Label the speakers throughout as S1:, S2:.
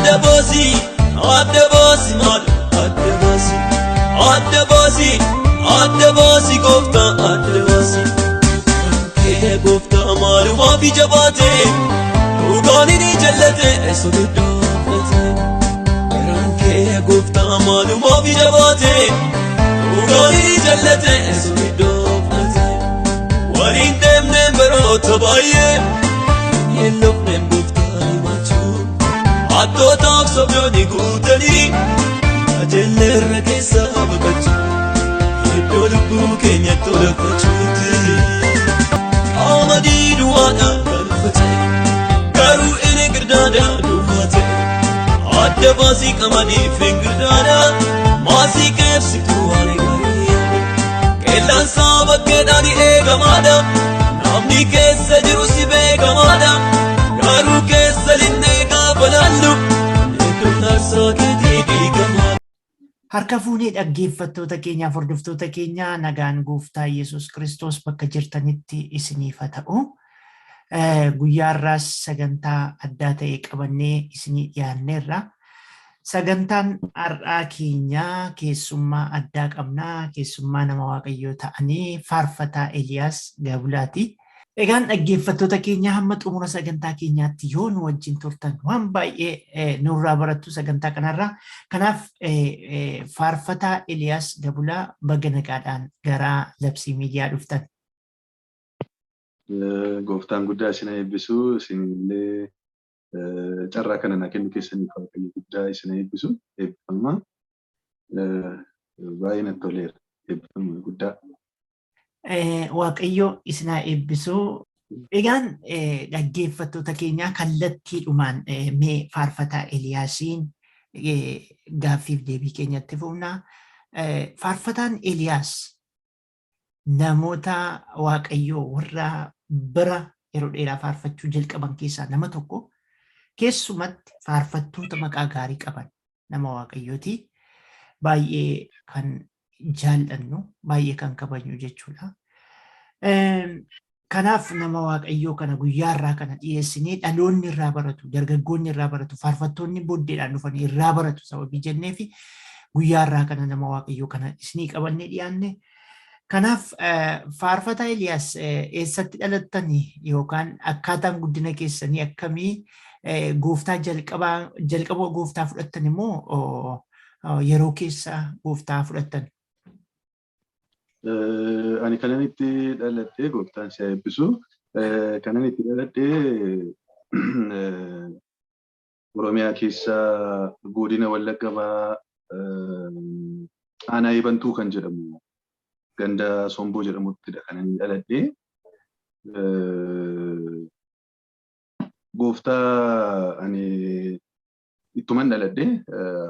S1: Adda baasii, adda baasii maal adda baasii, adda baasii, adda baasii gooftaa adda baasii. Kee gooftaa maalumaaf ija baatee dhugaan inni jallate sogiddoo fudhate. Garaan kee gooftaa maalumaaf ija baatee dhugaan inni jallate sogiddoo fudhate. Waliin deemneen baroota baay'ee yeelloofneen gooftaa himachuu. Hattootaaf sobdoonni guutanii qajeelleerra keessa baqachuu. Iddoo lubbuu keenyatti olfachuuti. Qamadii duwwaadha kan faca'e garuu inni girdaadha duwwaa ta'e. Adda baasii qamadii fi girdaadha maasii qeebsituu waan gaarii. Qeellansaa bakkeedhaan eegamaadha namni keessa jiru si beekamaadha garuu keessa linnee gaafa laallu iddoon aarsaa keetii diigamaadha.
S2: Harka fuunee dhaggeeffattoota keenyaaf hordoftoota keenya, nagaan gooftaa Yesuus Kiristoos bakka jirtanitti isiniif haa ta'u. Guyyaa har'aas sagantaa addaa ta'e qabannee isinii dhiyaanneerra. Sagantaan har'aa keenya keessummaa addaa qabna. Keessummaa nama Waaqayyoo ta'anii faarfataa Eliyaas Gaabulaati. Egaan dhaggeeffattoota keenya, hamma xumura sagantaa keenyaatti yoo nu wajjin turtan waan baay'ee nurraa barattu sagantaa kanarraa. Kanaaf faarfataa Eliyaas Gabulaa, baga nagaadhaan gara Labsii Miidiyaa dhuftan.
S3: Gooftaan guddaa isin eebbisu, isinillee carraa kana na kennu keessaniif Waaqayyo guddaa isin eebbisu. Eebbifama. Baay'ee natti toleera. Eebbifama guddaa.
S2: Waaqayyo isin haa eebbisu. Egaan dhaggeeffattoota keenyaa, kallattiidhumaan mee faarfataa Eliyaasiin gaaffiif deebii keenyatti fufna. Faarfataan Eliyaas namoota Waaqayyoo warra bara yeroo dheeraa faarfachuu jalqaban keessaa nama tokko, keessumatti faarfattoota maqaa gaarii qaban nama Waaqayyooti. Baay'ee kan jaallannu, baay'ee kan kabajnu jechuudha. Kanaaf nama Waaqayyoo kana guyyaa irraa kana dhiyeessinee dhaloonni irraa baratu, dargaggoonni irraa baratu, faarfattoonni booddeedhaan dhufan irraa baratu sababii jennee fi guyyaa irraa kana nama Waaqayyoo kana isinii qabannee dhiyaanne. Kanaaf faarfataa Eliyaas, eessatti dhalattanii yookaan akkaataan guddina keessanii akkamii? Gooftaa jalqabaa jalqaba gooftaa fudhattan immoo yeroo keessa gooftaa fudhattan?
S3: Ani kanan itti dhaladhee, gooftaan si haa eebbisu. Kanan itti dhaladhee Oromiyaa keessa godina Wallagga Bahaa aanaa Eebantuu kan jedhamu ganda Somboo jedhamuttidha kanan dhaladhee. Gooftaa ani ittuman dhaladhe.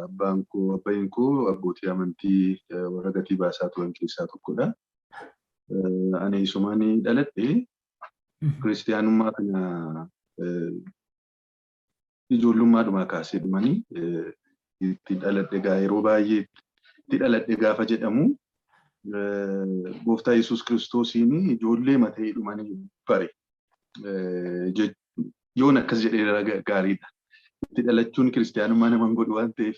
S3: Abbaan koo, abbayin koo abbootii amantii warra gatii baasaa turan keessaa tokkodha. Ani isumaan dhaladhe. Kiristiyaanummaa kana ijoollummaadhumaa kaasee dhumanii itti dhaladhe. Egaa yeroo baay'ee itti dhaladhe gaafa jedhamu gooftaa Yesuus Kiristoosiin ijoollee matee dhumanii bare. Yoon akkas jedhee gaariidha. Itti dhalachuun kiristiyaanummaa nama hin godhu waan ta'eef,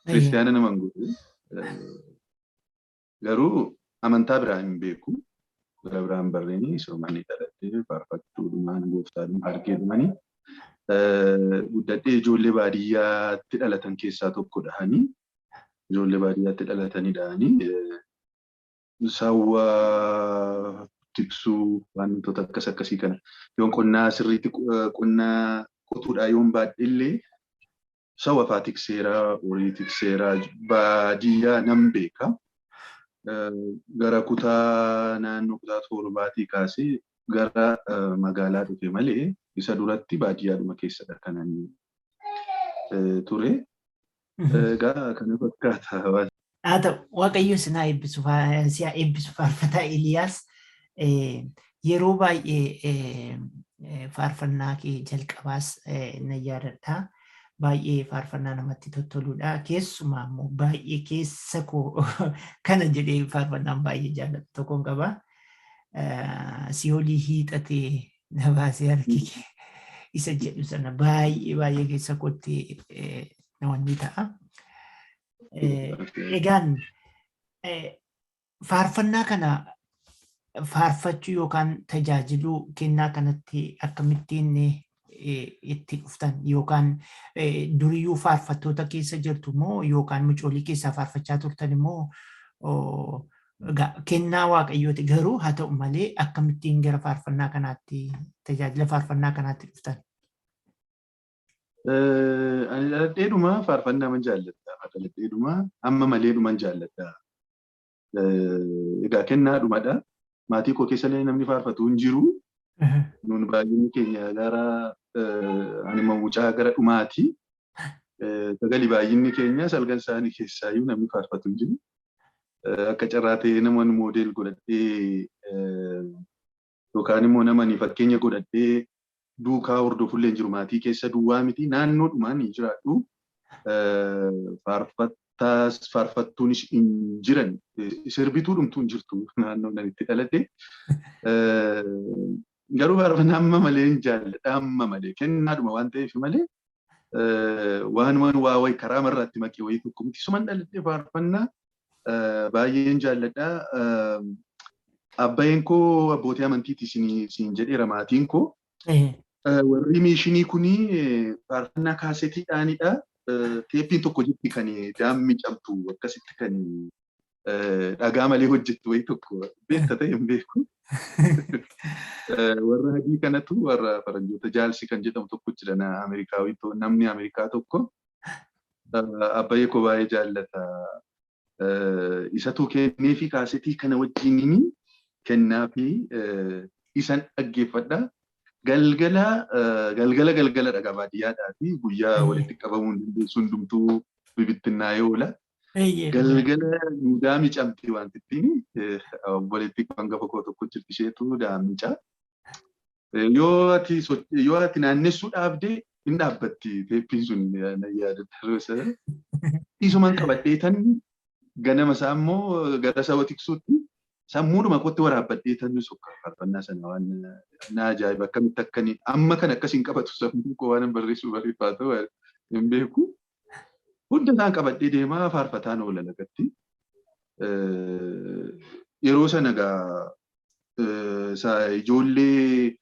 S3: kiristiyaana nama hin godhu. Garuu amantaa biraa hin beeku. Gara biraa hin barreeni isumaan dhaladhee faarfachuudhumaan gooftaadhuma argee dhumanii guddadhee. Ijoollee baadiyyaatti dhalatan keessaa tokko dhahanii, ijoollee baadiyyaatti dhalatanii dhahanii saawwa tiksuu, wantoota akkas akkasii kana, yoon qonnaa sirriitti qonnaa qotuudhaa yoon baadhe illee saawwa faa tikseera, horii tikseera, baadiyyaa nan beeka. Gara kutaa naannoo kutaa torbaatii kaasee gara magaalaa dhufe malee isa duratti baadiyyaadhuma keessadha kanan ture. Egaa kana fakkaata.
S2: Haa ta'u, Waaqayyo isin haa eebbisu, si haa eebbisu faarfataa Eliyaas. Yeroo baay'ee faarfannaa kee jalqabaas nan yaadadha. Baay'ee faarfannaa namatti tottoludha. Keessumaa immoo baay'ee keessa koo kana jedhee faarfannaan baay'ee jaalladhu tokkoon qaba. Si'oolii hiixatee na baasee harki kee. Isa jedhu sana baay'ee baay'ee keessa kootti wanni ta'a. Egaan faarfannaa kana faarfachuu yookaan tajaajiluu kennaa kanatti akkamittiin itti dhuftan, yookaan duriyyuu faarfattoota keessa jirtu moo, yookaan mucoolii keessaa faarfachaa turtan immoo, kennaa Waaqayyooti garuu haa ta'u malee akkamittiin gara faarfannaa kanaatti, tajaajila faarfannaa kanaatti dhuftan?
S3: Ani dhaladheedhuma faarfannaa man jaalladha. Dhaladheedhuma amma maleedhuma jaalladha. Egaa kennaadhumadha. Maatii koo keessallee namni faarfatu hin jiru. Nun baay'inni keenya gara, ani mucaa gara dhumaati. Sagali baay'inni keenya, salgan isaanii keessaayyuu namni faarfatu hin jiru. Akka carraa ta'ee nama model godhadhee yookaan immoo nama fakkeenya godhadhee duukaa hordofullee hin jiru. Maatii keessa duwwaa miti, naannoodhumaan hin jiraadhu. Faarfattaas faarfattuunis hin jiran. Sirbituu dhumtuu hin jirtu naannoo nan itti dhaladhe. Garuu faarfannaa amma malee hin jaalladha, amma malee kennaadhuma waan ta'eef malee waan waa wayi karaa marraatti maqee wayii tokko miti. Suman dhaladhee faarfannaa baay'een jaalladha. Abbayeen koo abbootii amantiiti siin jedheera, maatiin koo. Warri missionii kuni faarfannaa kaaseetiidhaanidha. Teeppiin tokko jirti kan daammi cabtu, akkasitti kan dhagaa malee hojjettu wayii tokko, beekta ta'e hin beeku. Warra adii kanatu, warra faranjoota jaalsi kan jedhamu tokko jira, Ameerikaawii, namni Ameerikaa tokko. Abbayyee koo baay'ee jaallata. Isatu kennee fi kaasetii kana wajjiniin kennaa fi isan dhaggeeffadha. Galgala galgala galgala dhagaa baadiyyaadhaa fi guyyaa walitti qabamuu hin dandeessu, hundumtuu bibittinnaa'ee oola. Galgala nu daamicamti wanti ittiin obboleettii hangafa koo tokko jirti, isheetu daamica. Yoo ati naannessuu dhaabde hin dhaabbatti teeppiin sun, na yaadadha. Isuman qabadhee tan ganama isaa immoo gara saba tiksuutti sammuudhuma kootti waraabbadhee tan sokka faarfannaa sana. Waan na ajaa'iba, akkamitti akkanii amma kan akkasiin qabatu sammuu koo waan barreessuu barreeffaa ta'u hin beeku. Hunda isaan qabadhee deemaa faarfataan oola lagatti. Yeroo sana egaa ijoollee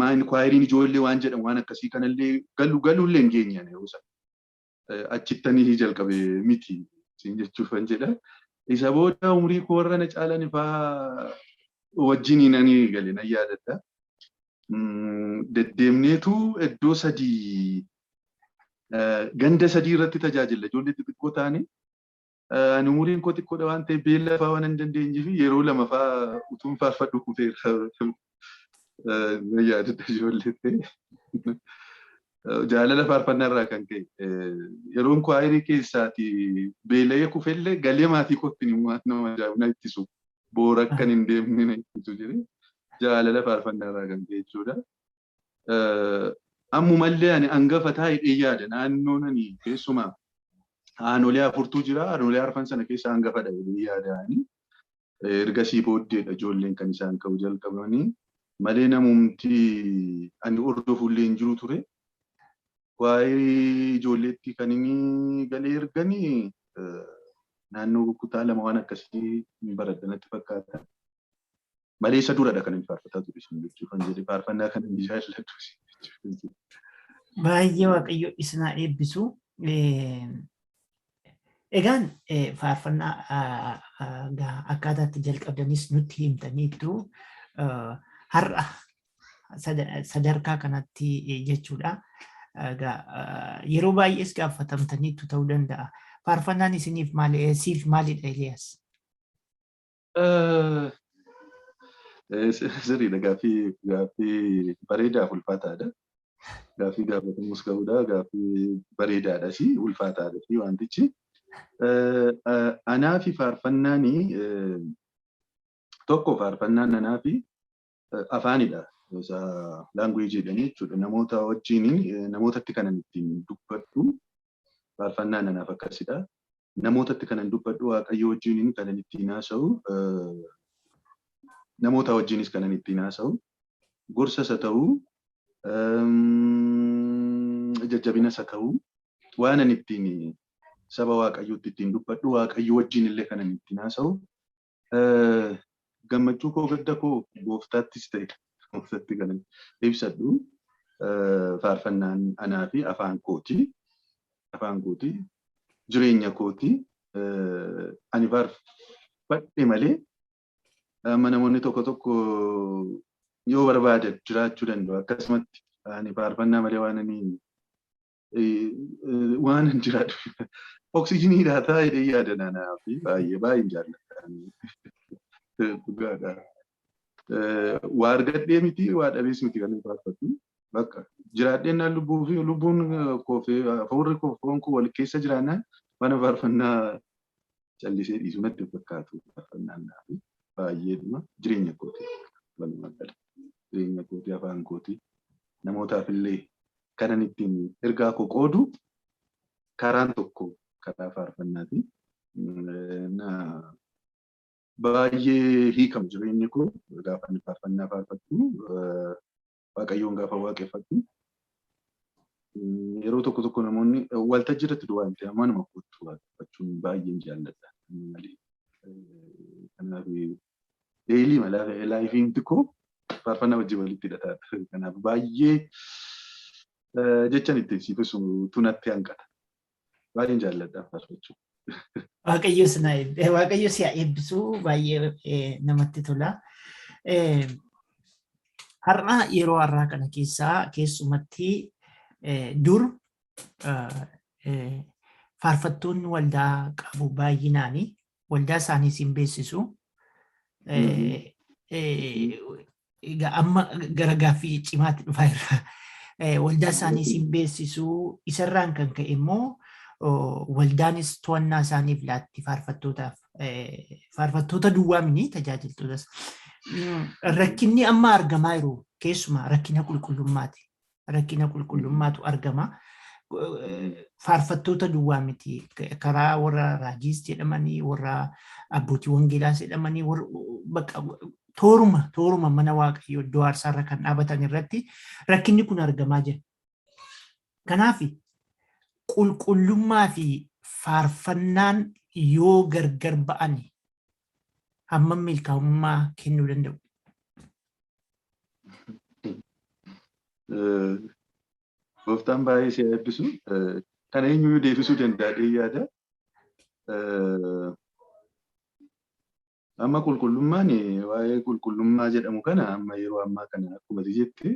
S3: maan choiriin ijoollee waan jedhamu waan akkasii kanallee galu galuullee hin geenye yeroo sana. Achittanii jalqabe miti siin jechuufan jedha. Isa booda umurii koo warra na caalan faa wajjiniin ani gale nan yaadadha. Deddeemneetu iddoo sadii, ganda sadii irratti tajaajilla, ijoollee xixiqqoo ta'anii. Ani umuriin koo xiqqoodha waan ta'eef beela fa'aa waan hin dandeenyeef yeroo lama fa'aa utuun faarfadhu kufeera. Na yaadadha ijoollee ta'e. Jaalala faarfannaa irraa kan ka'e. Yeroon choirii keessaati beela'ee kufellee galee maatii kootti nama ajaa'ibu na ittisu. Boora akkan hin deemne na ittisu jedhee, jaalala faarfannaa irraa kan ka'e jechuudha. Ammumallee ani hangafa taa'ee yaada, naannoon ani keessumaa aanolee afurtuu jira, aanolee arfan sana keessa hangafadha jedhee yaada'anii. Ergasii booddeedha ijoolleen kan isaan ka'uu jalqabanii malee namumti ani hordofullee hin jiru ture. Waa'ee ijoolleetti kan inni galee erganii naannoo kutaa 2 waan akkasii hin baradha natti fakkaata. Malee isa duradha kan inni faarfataa ture isin jechuuf kan jedhe, faarfannaa kan inni jaalladhu isin jechuuf.
S2: Baay'ee Waaqayyo isin haa eebbisu. Egaan faarfannaa akkaataatti jalqabdanis nutti himtaniittu, har'a sadarkaa kanatti jechuudha. Yeroo baay'ees gaafatamtaniittu ta'uu danda'a. Faarfannaan isiniif maali? Siif maalidha, Eliyaas?
S3: Sirriidha, gaaffii bareedaaf ulfaataadha. Gaaffii gaafatamus qabudha. Gaaffii bareedaadhas ulfaataadha fi wantichi. Anaa fi faarfannaan tokko, faarfannaan anaa fi afaanidha. Language jedhanii jechuudha. Namoota wajjin, namootatti kanan ittiin dubbadhu faarfannaan anaaf akkasidha. Namootatti kanan dubbadhu, Waaqayyo wajjin kanan ittiin haasa'u, namoota wajjinis kanan ittiin haasa'u, gorsas haa ta'u. Jajjabinas haa ta'u, waan ani ittiin saba Waaqayyootti ittiin dubbadhu, Waaqayyo wajjin illee kan ani ittiin haasa'u, gammachuu koo, gadda koo gooftaattis ta'e gooftaatti kan ibsadhu faarfannaan anaa fi afaan kooti. Afaan kooti, jireenya kooti. Ani faarfadhe malee amma namoonni tokko tokko yoo barbaadan jiraachuu danda'u. Akkasumatti ani faarfannaa malee waan ani waan hin jiraadhu. Oksijiniidhaa ta'a jedhee yaada naanaa fi baay'ee baay'een jaalladha. Dhugaadha. Waa argadhee miti, waa dhabees miti kan inni faarfatu. Bakka jiraadheen naan lubbuu fi lubbuun koo fi hafuurri koo foon koo wal keessa jiraannaan mana faarfannaa callisee dhiisuu natti hin fakkaatu. Faarfannaan naaf baay'eedhuma jireenya kooti. Walumaa gala jireenya kooti, afaan kooti, namootaaf illee kanan ittiin ergaa koo qoodu karaan tokko karaa faarfannaati. Baay'ee hiikama jireenyi koo gaafa inni faarfannaa faarfattu, Waaqayyoon gaafa waaqeffadhu. Yeroo tokko tokko namoonni waltajjii irratti duwwaa hin ta'e, manuma kootti waaqeffachuun baay'een jaalladha. Malee kanaaf daily lifeiin koo faarfannaa wajjin walitti hidhataadha. Kanaaf baay'ee jechan ittiin siif ibsu natti hanqata. Baay'een jaalladha faarfachuu.
S2: Waaqayyo si haa eebbisu, baay'ee namatti tola. Har'a yeroo har'aa kana keessaa keessumatti dur faarfattoonni waldaa qabu baay'inaani waldaa isaaniis hin beeksisu. Egaa amma gara gaaffii cimaatti dhufaa jirra. Waldaa isaaniis hin beeksisu. Isarraan kan ka'e immoo waldaanis to'annaa isaaniif laatti faarfattootaaf. Faarfattoota duwwaa mini, tajaajiltootas. Rakkinni amma argamaa jiru keessumaa rakkina qulqullummaati. Rakkina qulqullummaatu argama. Faarfattoota duwwaa miti. Karaa warra raajiis jedhamanii, warra abbootii wangeelaas jedhamanii, bakka tooruma tooruma mana Waaqayyoo iddoo aarsaarra kan dhaabatan irratti rakkinni kun argamaa jira. Kanaaf qulqullummaa fi faarfannaan yoo gargar ba'an hammam milkaa'ummaa kennuu danda'u?
S3: Gooftaan baay'ee si eebbisu. Kana eenyuyyuu deebisuu danda'a yaada. Amma qulqullummaan, waa'ee qulqullummaa jedhamu kana, amma yeroo ammaa kana akkuma ati jette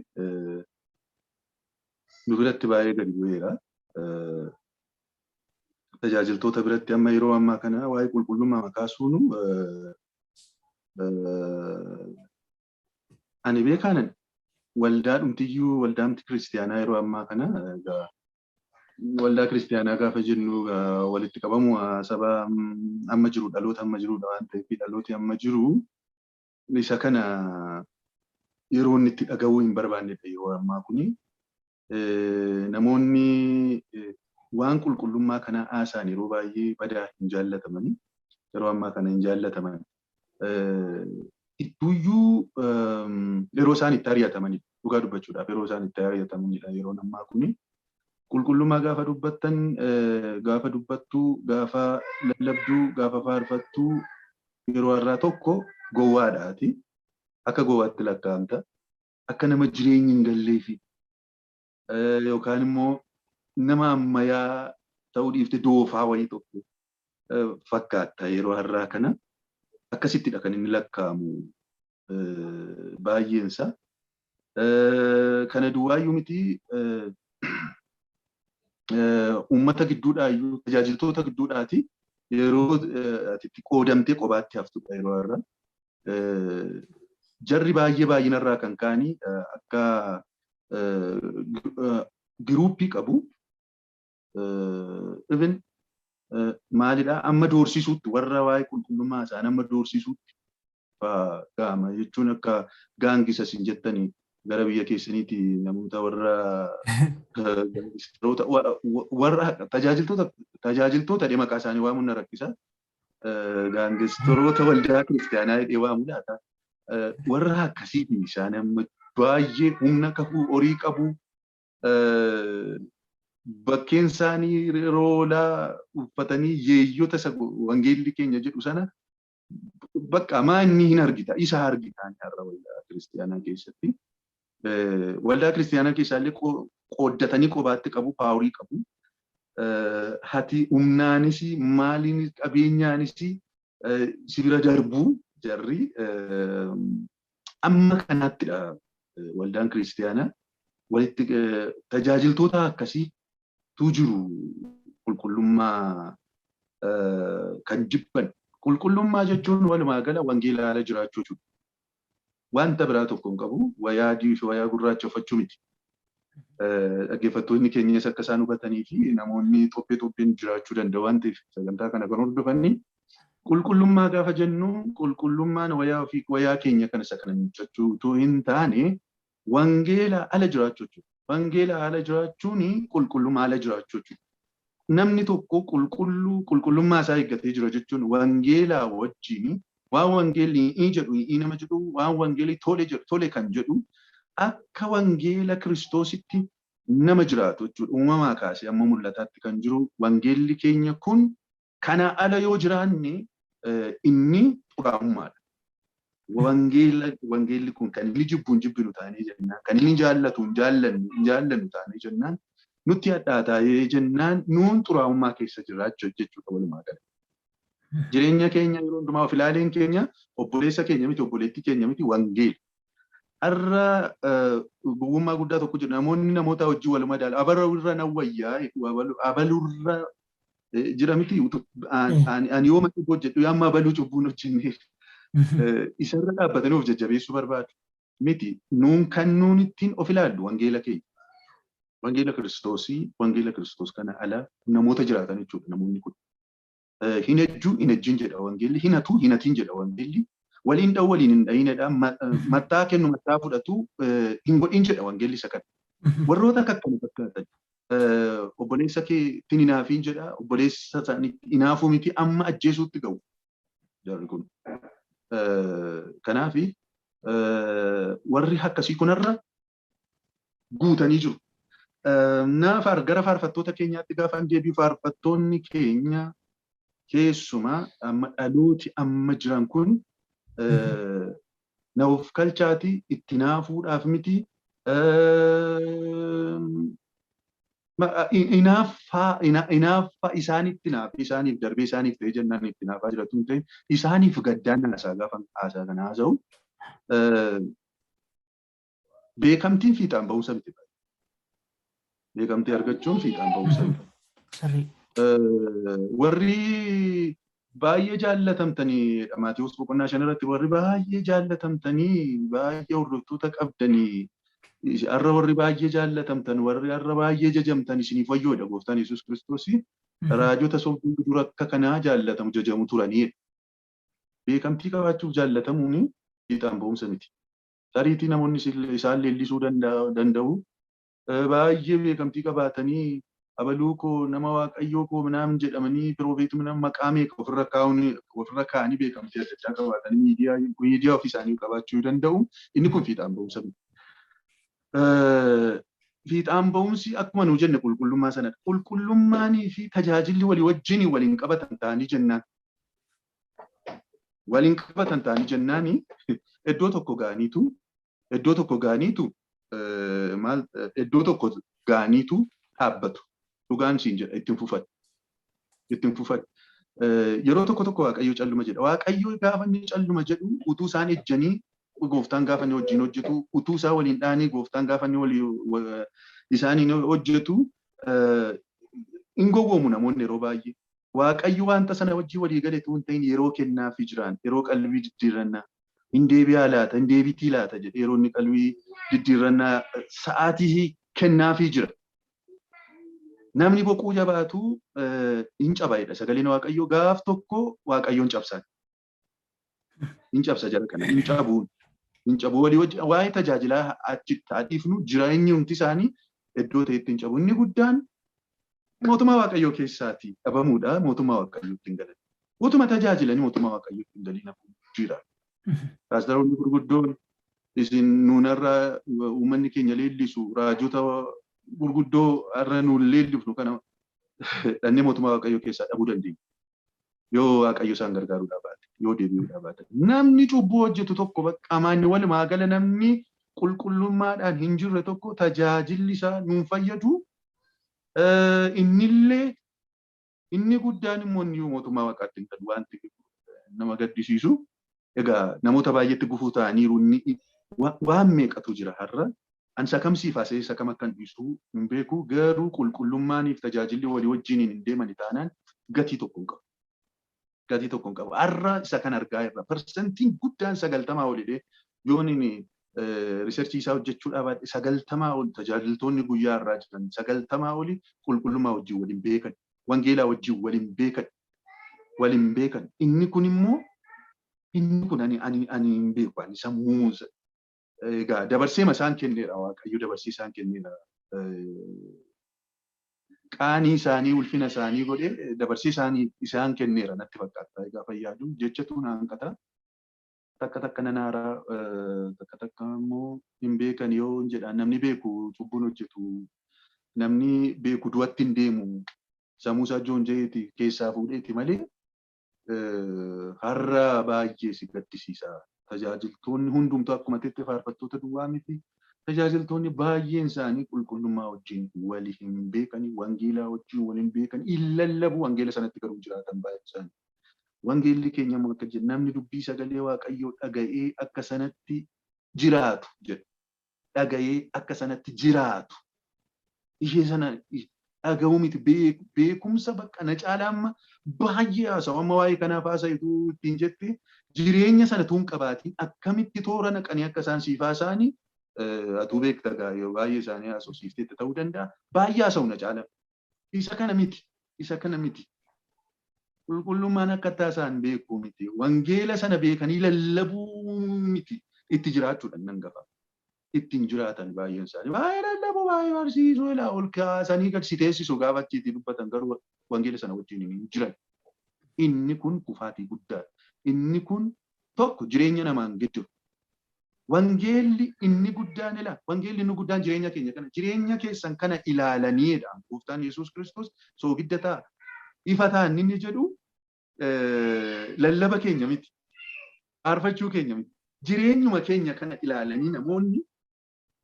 S3: nu biratti baay'ee gadi bu'eera. Tajaajiltoota biratti amma yeroo ammaa kana waa'ee qulqullummaa kaasuunu ani beekaanan waldaa dhumtiyyuu, waldaamti kiristiyaanaa yeroo ammaa kana, egaa waldaa kiristiyaanaa gaafa jennu walitti qabamu saba amma jiru, dhaloota amma jirudha waan ta'eef, dhalooti amma jiru isa kana yeroo inni itti dhaga'uu hin barbaannedha yeroo ammaa kuni. Namoonni waan qulqullummaa kana haasa'an yeroo baay'ee badaa hin jaallatamani. Yeroo ammaa kana hin jaallataman. Ittuuyyuu yeroo isaan itti ari'atamanidha. Dhugaa dubbachuudhaaf yeroo isaan itti ari'atamanidha yeroon ammaa kuni. Qulqullummaa gaafa dubbattan, gaafa dubbattu, gaafa lallabduu, gaafa faarfattu, yeroo har'aa tokko gowwaadhaati. Akka gowwaatti lakkaa'amta. Akka nama jireenyi hin galleefi yookaan immoo nama ammayyaa ta'uu dhiifte doofaa wayii tokko fakkaatta yeroo har'aa kana. Akkasittidha kan inni lakkaa'amu baay'eensa. Kana duwwaayyuu miti, uummata gidduudhaayyuu, tajaajiltoota gidduudhaati yeroo ati itti qoodamtee qobaatti haftudha yeroo har'aa. Jarri baay'ee baay'inarraa kan ka'anii akka groupii qabu. Even maalidhaa, amma doorsisuutti, warra waa'ee qulqullummaa isaan amma doorsisuutti ga'ama jechuun, akka gangisa isin jettanii gara biyya keessaniiti, namoota warra warra tajaajiltoota dhee maqaa isaanii waamuun na rakkisa. Gangsteroota waldaa kiristaanaa jedhee waamu laata. Warra akkasiiti isaan amma Baay'ee humna qabu, horii qabu, bakkeen isaanii roolaa uffatanii yeeyyota isa wangeelli keenya jedhu sana bakka maanni hin argita, isa argita har'a waldaa kiristiyaanaa keessatti. Waldaa kiristiyaanaa keessaallee qooddatanii qobaatti qabu, power qabu. Hati humnaanis, maaliinis, qabeenyaanis si bira darbuu jarri amma kanaattidha. Waldaan kiristiyaanaa walitti tajaajiltoota akkasiitu jiru, qulqullummaa kan jibban. Qulqullummaa jechuun walumaa gala wangeela haala jiraachuu jechuudha. Wanta biraa tokko hin qabu, wayaa adii fi wayaa gurraacha uffachuu miti. Dhaggeeffattoonni keenyas akka isaan hubatanii fi namoonni xobbee xobbeen jiraachuu danda'u waan ta'eef sagantaa kana kan hordofanii, qulqullummaa gaafa jennu, qulqullummaan wayaa ofii, wayaa keenya kana isa kana miiccachuu utuu hin taane, wangeela ala jiraachuu jechuudha. Wangeela ala jiraachuun qulqullummaa ala jiraachuu jechuudha. Namni tokko qulqulluu, qulqullummaa isaa eeggatee jira jechuun wangeelaa wajjin waan wangeelli inni jedhu inni nama jedhu, waan wangeelli tole jedhu tole kan jedhu, akka wangeela Kiristoositti nama jiraatu jechuudha. Uumamaa kaasee amma mul'ataatti kan jiru wangeelli keenya kun, kana ala yoo jiraanne inni xuraa'ummaadha. Wangeela, wangeelli kun kan inni jibbu hin jibbinu taanee jennaan, kan inni jaallatu hin jaallannu hin jaallannu taanee jennaan, nutti hadhaataayee jennaan, nuun xuraa'ummaa keessa jiraachuu jechuudha walumaa gala. Jireenya keenya yeroo hundumaa of ilaaleen keenya obboleessa keenya miti, obboleettii keenya miti, wangeela. Har'a gowwummaa guddaa tokko jiru, namoonni namoota hojii wal madaalu, abalurra nan wayyaa, abalurra jira miti, ani yooma cubbuu hojjedhu amma abaluu cubbuun hojjenne, isarra dhaabbatanii of jajjabeessuu barbaadu. Miti, nuun kan nuun ittiin of ilaallu wangeela keenya. Wangeela Kiristoosii, wangeela Kiristoos kana ala namoota jiraatan jechuudha namoonni kun. Hin ejjuu, hin ejjin jedha wangeelli, hin hatuu, hin hatiin jedha wangeelli. Waliin dha'u, waliin hin dha'inedha. Mattaa kennu, mattaa fudhatu hin godhin jedha wangeelli isa kana. Warroota akka kana fakkaatan. Obboleessa keetiin hinaafiin jedha. Obboleessa isaaniitti hinaafuu miti, amma ajjeesuutti ga'u jarri kun. Kanaafi warri akkasii kunarra guutanii jiru. Naaf gara faarfattoota keenyaatti gaafa deebi'u, faarfattoonni keenya keessumaa amma dhalooti amma jiran kun na of kalchaati itti naafuudhaaf miti, hinaaffaa isaanitti naafee isaaniif darbee isaaniif ta'ee jennaan itti naafaa jiratu hin ta'in, isaaniif gaddaan haasaa gaafa haasaa kana haasa'u, beekamtiin fiixaan ba'umsa miti. Beekamtii argachuun fiixaan ba'umsa miti. Warri baay'ee jaallatamtanii, Maatiyuus boqonnaa 5 irratti, warri baay'ee jaallatamtanii, baay'ee hordoftoota qabdanii, har'a warri baay'ee jaallatamtan, warri har'a baay'ee jajamtan, isiniif wayyoodha gooftaan Yesuus Kiristoos. Raajota sobduu dura akka kanaa jaallatamu, jajamu turaniidha. Beekamtii qabaachuuf jaallatamuun fiixaan ba'umsa miti. Tariitii namoonni isaan leellisuu danda'u. Baay'ee beekamtii qabaatanii abaluu koo, nama waaqayyoo koo minaamin jedhamanii, prophet minaamin, maqaa meeqa ofirra kaa'uun ofirra kaa'anii, beekamtii adda addaa qabaatanii, miidiyaa ofii isaanii qabaachuu danda'u. Inni kun fiixaan ba'umsa miti. Fiixaan ba'umsi akkuma nuu jenne qulqullummaa sanadha. Qulqullummaanii fi tajaajilli walii wajjin waliin qabatan ta'anii jennaan, waliin qabatan ta'anii jennaani, iddoo tokko ga'aniitu maal, iddoo tokko ga'aniitu dhaabbatu. Dhugaan siin jedha, ittiin fufan. Ittiin fufan. Yeroo tokko tokko Waaqayyo calluma jedha. Waaqayyo gaafa inni calluma jedhu, utuu isaan ejjanii gooftaan gaafa inni wajjin hojjetu, utuu isaan waliin dha'anii gooftaan gaafa inni walii isaaniin hojjetu, hin gowwoomu namoonni yeroo baay'ee. Waaqayyo wanta sana wajjin walii gale utuu hin ta'in, yeroo kennaafii jiraan, yeroo qalbii diddiirrannaa, hin deebi'aa laata, hin deebitii laata jedhee, yeroo inni qalbii diddiirrannaa sa'aatii kennaafii jira. Namni boquu jabaatu hin cabaa'edha. Sagaleen Waaqayyoo gaaf tokko Waaqayyoon cabsan. Hin cabsa jara kana, hin cabuun. Hin cabu walii wajjin waa'ee tajaajilaa achi dhiifnu, jireenyi hundi isaanii iddoo ta'etti hin cabu. Inni guddaan mootummaa Waaqayyoo keessaati dhabamuudha. Mootummaa Waaqayyootti hin galan. Utuma tajaajilanii mootummaa Waaqayyootti hin galin hafu jira. Paastaroonni gurguddoon Isin nuunarra uummanni keenya leellisu raajota gurguddoo har'a nuun leellifnu kana dhannee mootummaa Waaqayyoo keessaa dhabuu dandeenya. Yoo Waaqayyo isaan gargaaruudhaa baate, yoo deebi'uudhaa baate. Namni cubbuu hojjetu tokko bakka amaanni walumaa gala namni qulqullummaadhaan hin jirre tokko tajaajilli isaa nuun fayyadu. Innillee inni guddaan immoo inni mootummaa Waaqaatti hin galu wanti nama gaddisiisu. Egaa namoota baay'eetti gufuu ta'aniiru, inni waan meeqatu jira har'a. An isa kam siif haasa'ee isa kam akkan dhiisu hin beeku, garuu qulqullummaaniif tajaajilli walii wajjiniin hin deemani taanaan gatii tokko hin qabu. Gatii tokko hin qabu. Har'a isa kan argaa irra parsantiin guddaan 90 olidhee yoon inni research isaa hojjechuudhaa baadhe, 90 ol tajaajiltoonni guyyaa irraa jiran 90 oli qulqullummaa wajjin waliin beekan. Wangeelaa wajjin waliin beekan. Waliin beekan. Inni kun immoo inni kun ani hin beeku, ani sammuu egaa dabarsee isaan kenneera, Waaqayyo dabarsee isaan kenneera. Qaanii isaanii ulfina isaanii godhee dabarsee isaanii isaan kenneera natti fakkaata. Egaa fayyaadu jechatu naan qata. Takka takka nan haaraa, takka takka immoo hin beekan yoo jedhan, namni beeku cubbuun hojjetu, namni beeku du'atti hin deemu, sammuu isaa joonjeeti keessaa fuudheeti malee har'a baay'ee si gaddisiisa. Tajaajiltoonni hundumtuu akkuma tetti faarfattoota duwwaa miti. Tajaajiltoonni baay'een isaanii qulqullummaa wajjin wali hin beekani, wangeelaa wajjin wali hin beekani, hin lallabu, wangeela sanatti garuu jiraatan baay'een isaanii. Wangeelli keenya immoo akka jedhu namni dubbii sagalee Waaqayyoo dhaga'ee akka sanatti jiraatu jedha. Dhaga'ee akka sanatti jiraatu. Ishee sana dhaga'uu miti, beekumsa bakka na caalaa amma baay'ee haasa'u, amma waa'ee kanaaf haasa'itu ittiin jette, jireenya sana tuun qabaatiin akkamitti toora naqanii akka isaan siif haasa'anii atuu beekta gaa, yoo baay'ee isaanii haasofsiifteetta ta'uu danda'a. Baay'ee haasa'u na caala. Isa kana miti. Isa kana miti. Qulqullummaan akka taasaan beekuu miti. Wangeela sana beekanii lallabuu miti. Itti jiraachuudhaan nan gafa. Ittiin jiraatan baay'een isaanii. Baay'ee lallabuu, baay'ee barsiisuu, ilaa ol kaasanii gad si teessisu gaafa achiitii dubbatan, garuu wangeela sana wajjin hin jiran. Inni kun kufaatii guddaadha. Inni kun tokko jireenya namaan gidduu. Wangeelli inni guddaan ilaa, wangeelli inni guddaan jireenya keenya kana, jireenya keessan kana ilaalaniidha. Gooftaan Yesuus Kiristoos soogidda ta'a. Ifa ta'an inni jedhu lallaba keenya miti. Faarfachuu keenya miti. Jireenyuma keenya kana ilaalanii namoonni,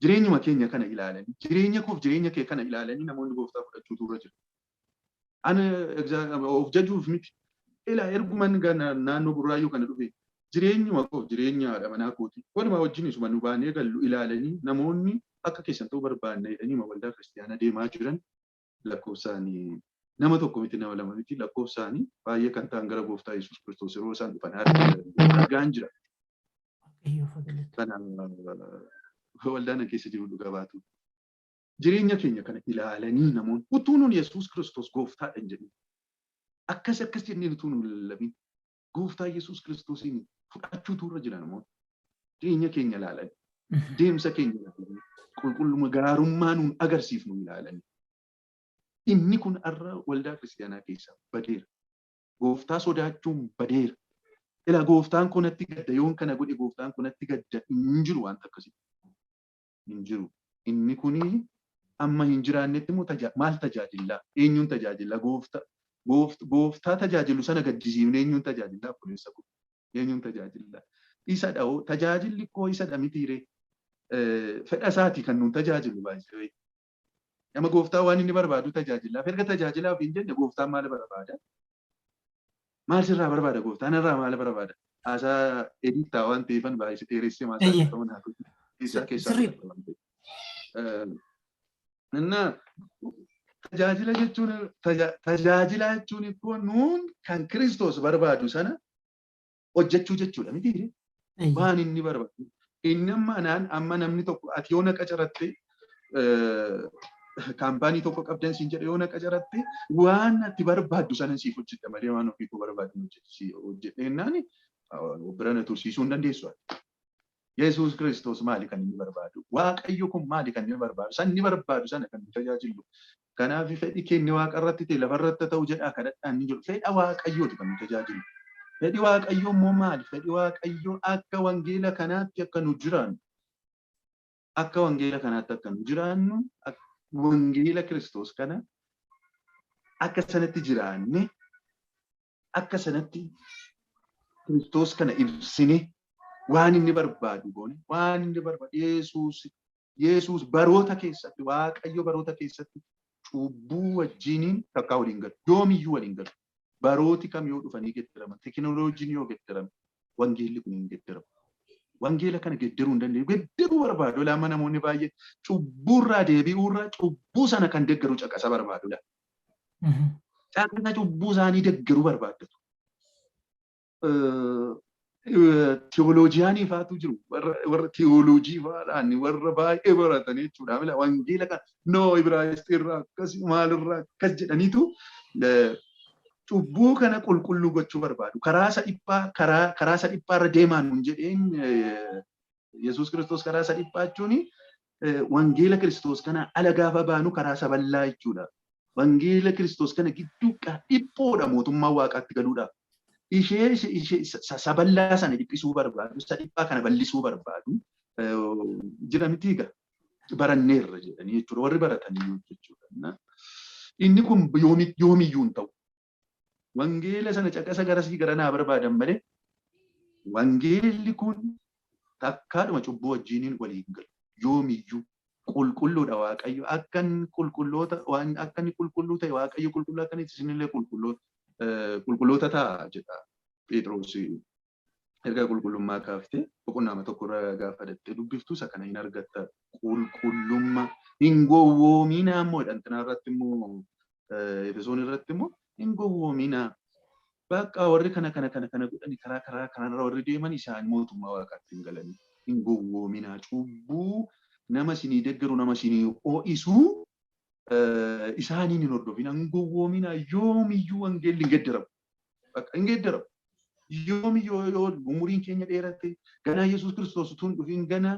S3: jireenyuma keenya kana ilaalanii, jireenya koof jireenya kee kana ilaalanii namoonni gooftaa fudhachuutu irra jira. Ani of jajuuf miti. Ilaa, erguman naannoo Burraayyuu kana dhufe jireenyuma koof jireenya haadha manaa kooti. Walumaa wajjin isuma nu baanee gallu ilaalanii namoonni akka keessan ta'uu barbaanna jedhanii waldaa kiristiyaanaa deemaa jiran lakkoofsaanii nama tokko miti, nama lama miti, lakkoofsaanii baay'ee kan ta'an gara gooftaa Yesuus Kiristoos yeroo isaan dhufan argaan jira. Kana waldaan keessa jiru dhugaa baatu. Jireenya keenya kana ilaalanii namoonni utuu nun Yesuus Kiristoos gooftaadha hin jedhin, akkas akkas jennee utuu nun lallabin, gooftaa Yesuus Kiristoosiin fudhachuutu irra jira namoonni. Jireenya keenya ilaalanii, deemsa keenya ilaalanii, qulqulluma gaarummaa nuun agarsiifnu ilaalanii. Inni kun har'a waldaa kiristiyaanaa keessaa badeera. Gooftaa sodaachuun badeera. Ilaa, gooftaan kun natti gadda, yoon kana godhe gooftaan kun natti gadda, hin jiru wanta akkasii. Hin jiru. Inni kuni amma hin jiraannetti immoo maal tajaajillaa? Eenyuun tajaajilla? Gooftaa gooftaa tajaajilu sana gaddisiifne eenyuun tajaajillaa, obboleessa koo? Eenyuun tajaajillaa? Isa dha'oo tajaajilli koo isa dha mitiiree? Fedha isaati kan nuun tajaajilu baay'ee. Nama gooftaa waan inni barbaadu tajaajilaaf. Erga tajaajilaaf hin jenne, gooftaan maal barbaada? Maal sirraa barbaada gooftaan irraa maal barbaada? Haasaa ediittaa waan ta'eefan baay'ee dheeressee maasaa ta'uu naaf isaa keessaa waan ta'eef. Innaa tajaajila jechuun, tajaajila jechuun immoo nuun kan Kiristoos barbaadu sana hojjechuu jechuudha miti? Waan inni barbaadu. Inni amma anaan amma namni tokko ati yoo na qacaratte, kaampaanii tokko qabdan siin jedhe, yoo na qacaratte waan ati barbaaddu sana siif hojjedha malee waan ofii koo barbaadu hojjedhe jennaan bira na tursiisuu hin dandeessu. Yesuus Kiristoos maali kan inni barbaadu? Waaqayyo kun maali kan inni barbaadu? San inni barbaadu sana kan nu tajaajilu. Kanaaf fedhi keenya waaqa irratti ta'e lafa irratti ta'u jedhaa kadhadhaan ni jiru. Fedha Waaqayyooti kan nu tajaajilu. Fedhi Waaqayyoo immoo maali? Fedhi Waaqayyoo akka wangeela kanaatti akka nu jiraannu. Akka wangeela kanaatti akka nu jiraannu, wangeela Kiristoos kana akka sanatti jiraanne, akka sanatti Kiristoos kana ibsine, waan inni barbaadu goone, waan inni barbaadu Yesuus baroota keessatti, Waaqayyo baroota keessatti cubbuu wajjiniin takkaa waliin galu, yoomiyyuu waliin galu. Barooti kam yoo dhufanii geddaraman, teekinooloojiin yoo geddarame, wangeelli kun hin geddaramu. Wangeela kana geddaruu hin dandeenyu. Geddaruu barbaadu lama namoonni baay'ee cubbuurraa deebi'uurraa cubbuu sana kan deggaru caqasa barbaadu. Caqasa cubbuu isaanii deggaruu barbaaddatu. Teolojiyaanii faatu jiru. Warra teoloojii faadhaan warra baay'ee baratanii jechuudha. Wangeela kana noo Ibraayisxiirraa akkas maalirraa akkas jedhaniitu cubbuu kana qulqulluu gochuu barbaadu. Karaa isa dhiphaa karaa isa dhiphaarra deemaan nun jedheen Yesuus Kiristoos. Karaa isa dhiphaa jechuun wangeela Kiristoos kana ala gaafa baanu karaa isa bal'aa jechuudha. Wangeela Kiristoos kana gidduu dhiphoodha mootummaa Waaqaatti galuudhaaf. Ishee isa bal'aa sana dhiphisuu barbaadu, isa dhiphaa kana bal'isuu barbaadu jira miti egaa. Baranneerra jedhanii jechuudha. Warri baratanii jechuudha. Inni kun yoomiyyuu hin ta'u. Wangeela sana caqasa garasii garanaa barbaadan malee wangeelli kun takkaadhuma cubbuu wajjiniin waliin galu. Yoomiyyuu qulqulluudha Waaqayyo. Akka inni qulqulloota waan akka inni qulqulluu ta'e, Waaqayyo qulqulluu akka inni isinillee qulqulloota ta'a jedha Phexros. Erga qulqullummaa kaaftee boqonnaa tokko irra gaafa dhattee dubbiftu isa kana hin argatta. Qulqullummaa hin gowwoominaa immoo jedhan irratti immoo, Efesoon irratti immoo hin gowwoominaa. Bakka warri kana kana kana kana godhani karaa karaa kanarra warri deeman isaan mootummaa Waaqaatti hin galanii. Hin gowwoominaa, cubbuu nama isinii deggeru, nama isinii ho'isuu isaaniin hin hordofina. Hin gowwoominaa, yoomiyyuu wangeelli hin geddaramu. Bakka hin geddaramu. Yoomiyyuu yoo umuriin keenya dheerate, ganaa Yesuus Kiristoos utuu hin dhufin gana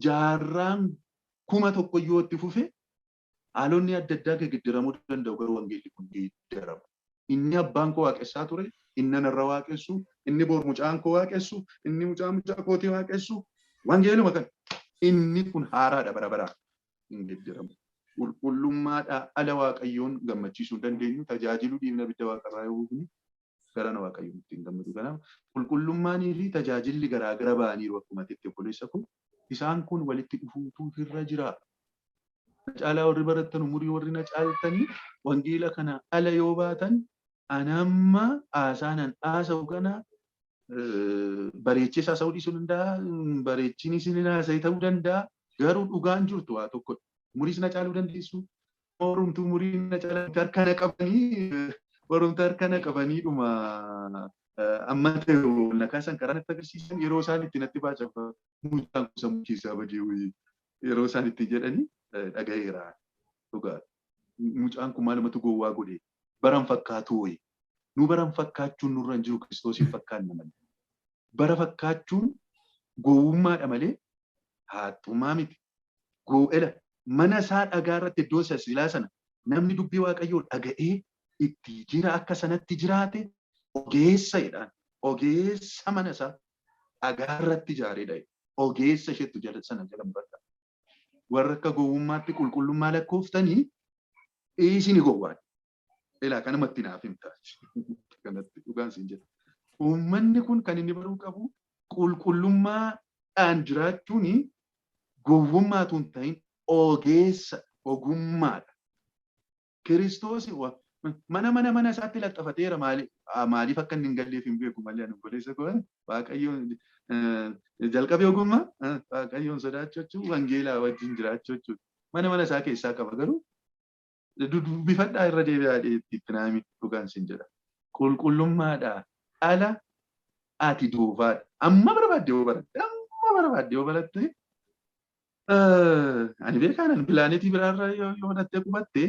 S3: jaarraan 1000 yoo itti fufe, haalonni adda addaa geggeeddaramuu danda'u, garuu wangeelli kun geeddarama. Inni abbaan koo waaqessaa ture, inni anarra waaqessu, inni bor mucaan koo waaqessu, inni mucaa mucaa kootii waaqessu, wangeeluma kana. Inni kun haaraadha, bara baraan hin geeddaramu. Qulqullummaadhaa ala Waaqayyoon gammachiisuu hin dandeenyu, tajaajiluu dhiifna, abidda Waaqarraa yoo buufne garana Waaqayyoon ittiin gammadu. Kanaaf qulqullummaanii fi tajaajilli garaagara ba'aniiru akkuma itti obboleessa kun. Isaan kun walitti dhufuutu irra jira. Na caalaa warri barattan, umurii warri na caaltanii, wangeela kana ala yoo baatan, anamma haasaanan haasa'u kana bareechees haasa'uu dhiisuu danda'a, bareechinis ni haasa'e ta'uu danda'a, garuu dhugaan jirtu waa tokkodha. Umuriis na caaluu dandeessu. Warrumtu umurii na caalaa harka na qabanii, warrumtu harka na qabanii dhuma amma ta'e na kaasan, karaa natti agarsiisan, yeroo isaan itti natti baacafa mucaan kun sammuu keessaa badee wayii yeroo isaan itti jedhanii dhagaheera. Dhugaa. Mucaan kun maalumatu gowwaa godhe, baran fakkaatu wayii. Nu baran fakkaachuun nurra hin jiru, Kiristoosiin fakkaanna malee. Bara fakkaachuun gowwummaadha malee haxxummaa miti. Goo'ela mana isaa dhagaa irratti iddoo silaa sana namni dubbii Waaqayyoo dhaga'ee itti jira akka sanatti jiraate ogeessa jedhaan. Ogeessa mana isaa dhagaa irratti ijaareedha. Ogeessa isheettu jala sana jala muradha. Warra akka gowwummaatti qulqullummaa lakkooftanii isini gowwaadha. Ilaa kanumatti naaf himta. Kanatti dhugaan siin jedha. Uummanni kun kan inni baruu qabu qulqullummaadhaan jiraachuun gowwummaatu hin ta'in, ogeessa ogummaadha. Kiristoos mana isaatti laxafateera. Maaliif akka inni hin galleef hin beeku malee, ani obboleessa koo, Waaqayyoon jalqabee ogummaa Waaqayyoon sodaachuu jechuun wangeelaa wajjin jiraachuu jechuudha. Mana isaa keessaa qaba, garuu dubbifadhaa irra deebi'aa itti naami, dhugaan siin jedha. Qulqullummaadhaa ala ati doofaadha. Amma barbaadde yoo baratte, amma barbaadde yoo baratte, ani beekaan pilaanetii biraarra yoo dhattee qubatte,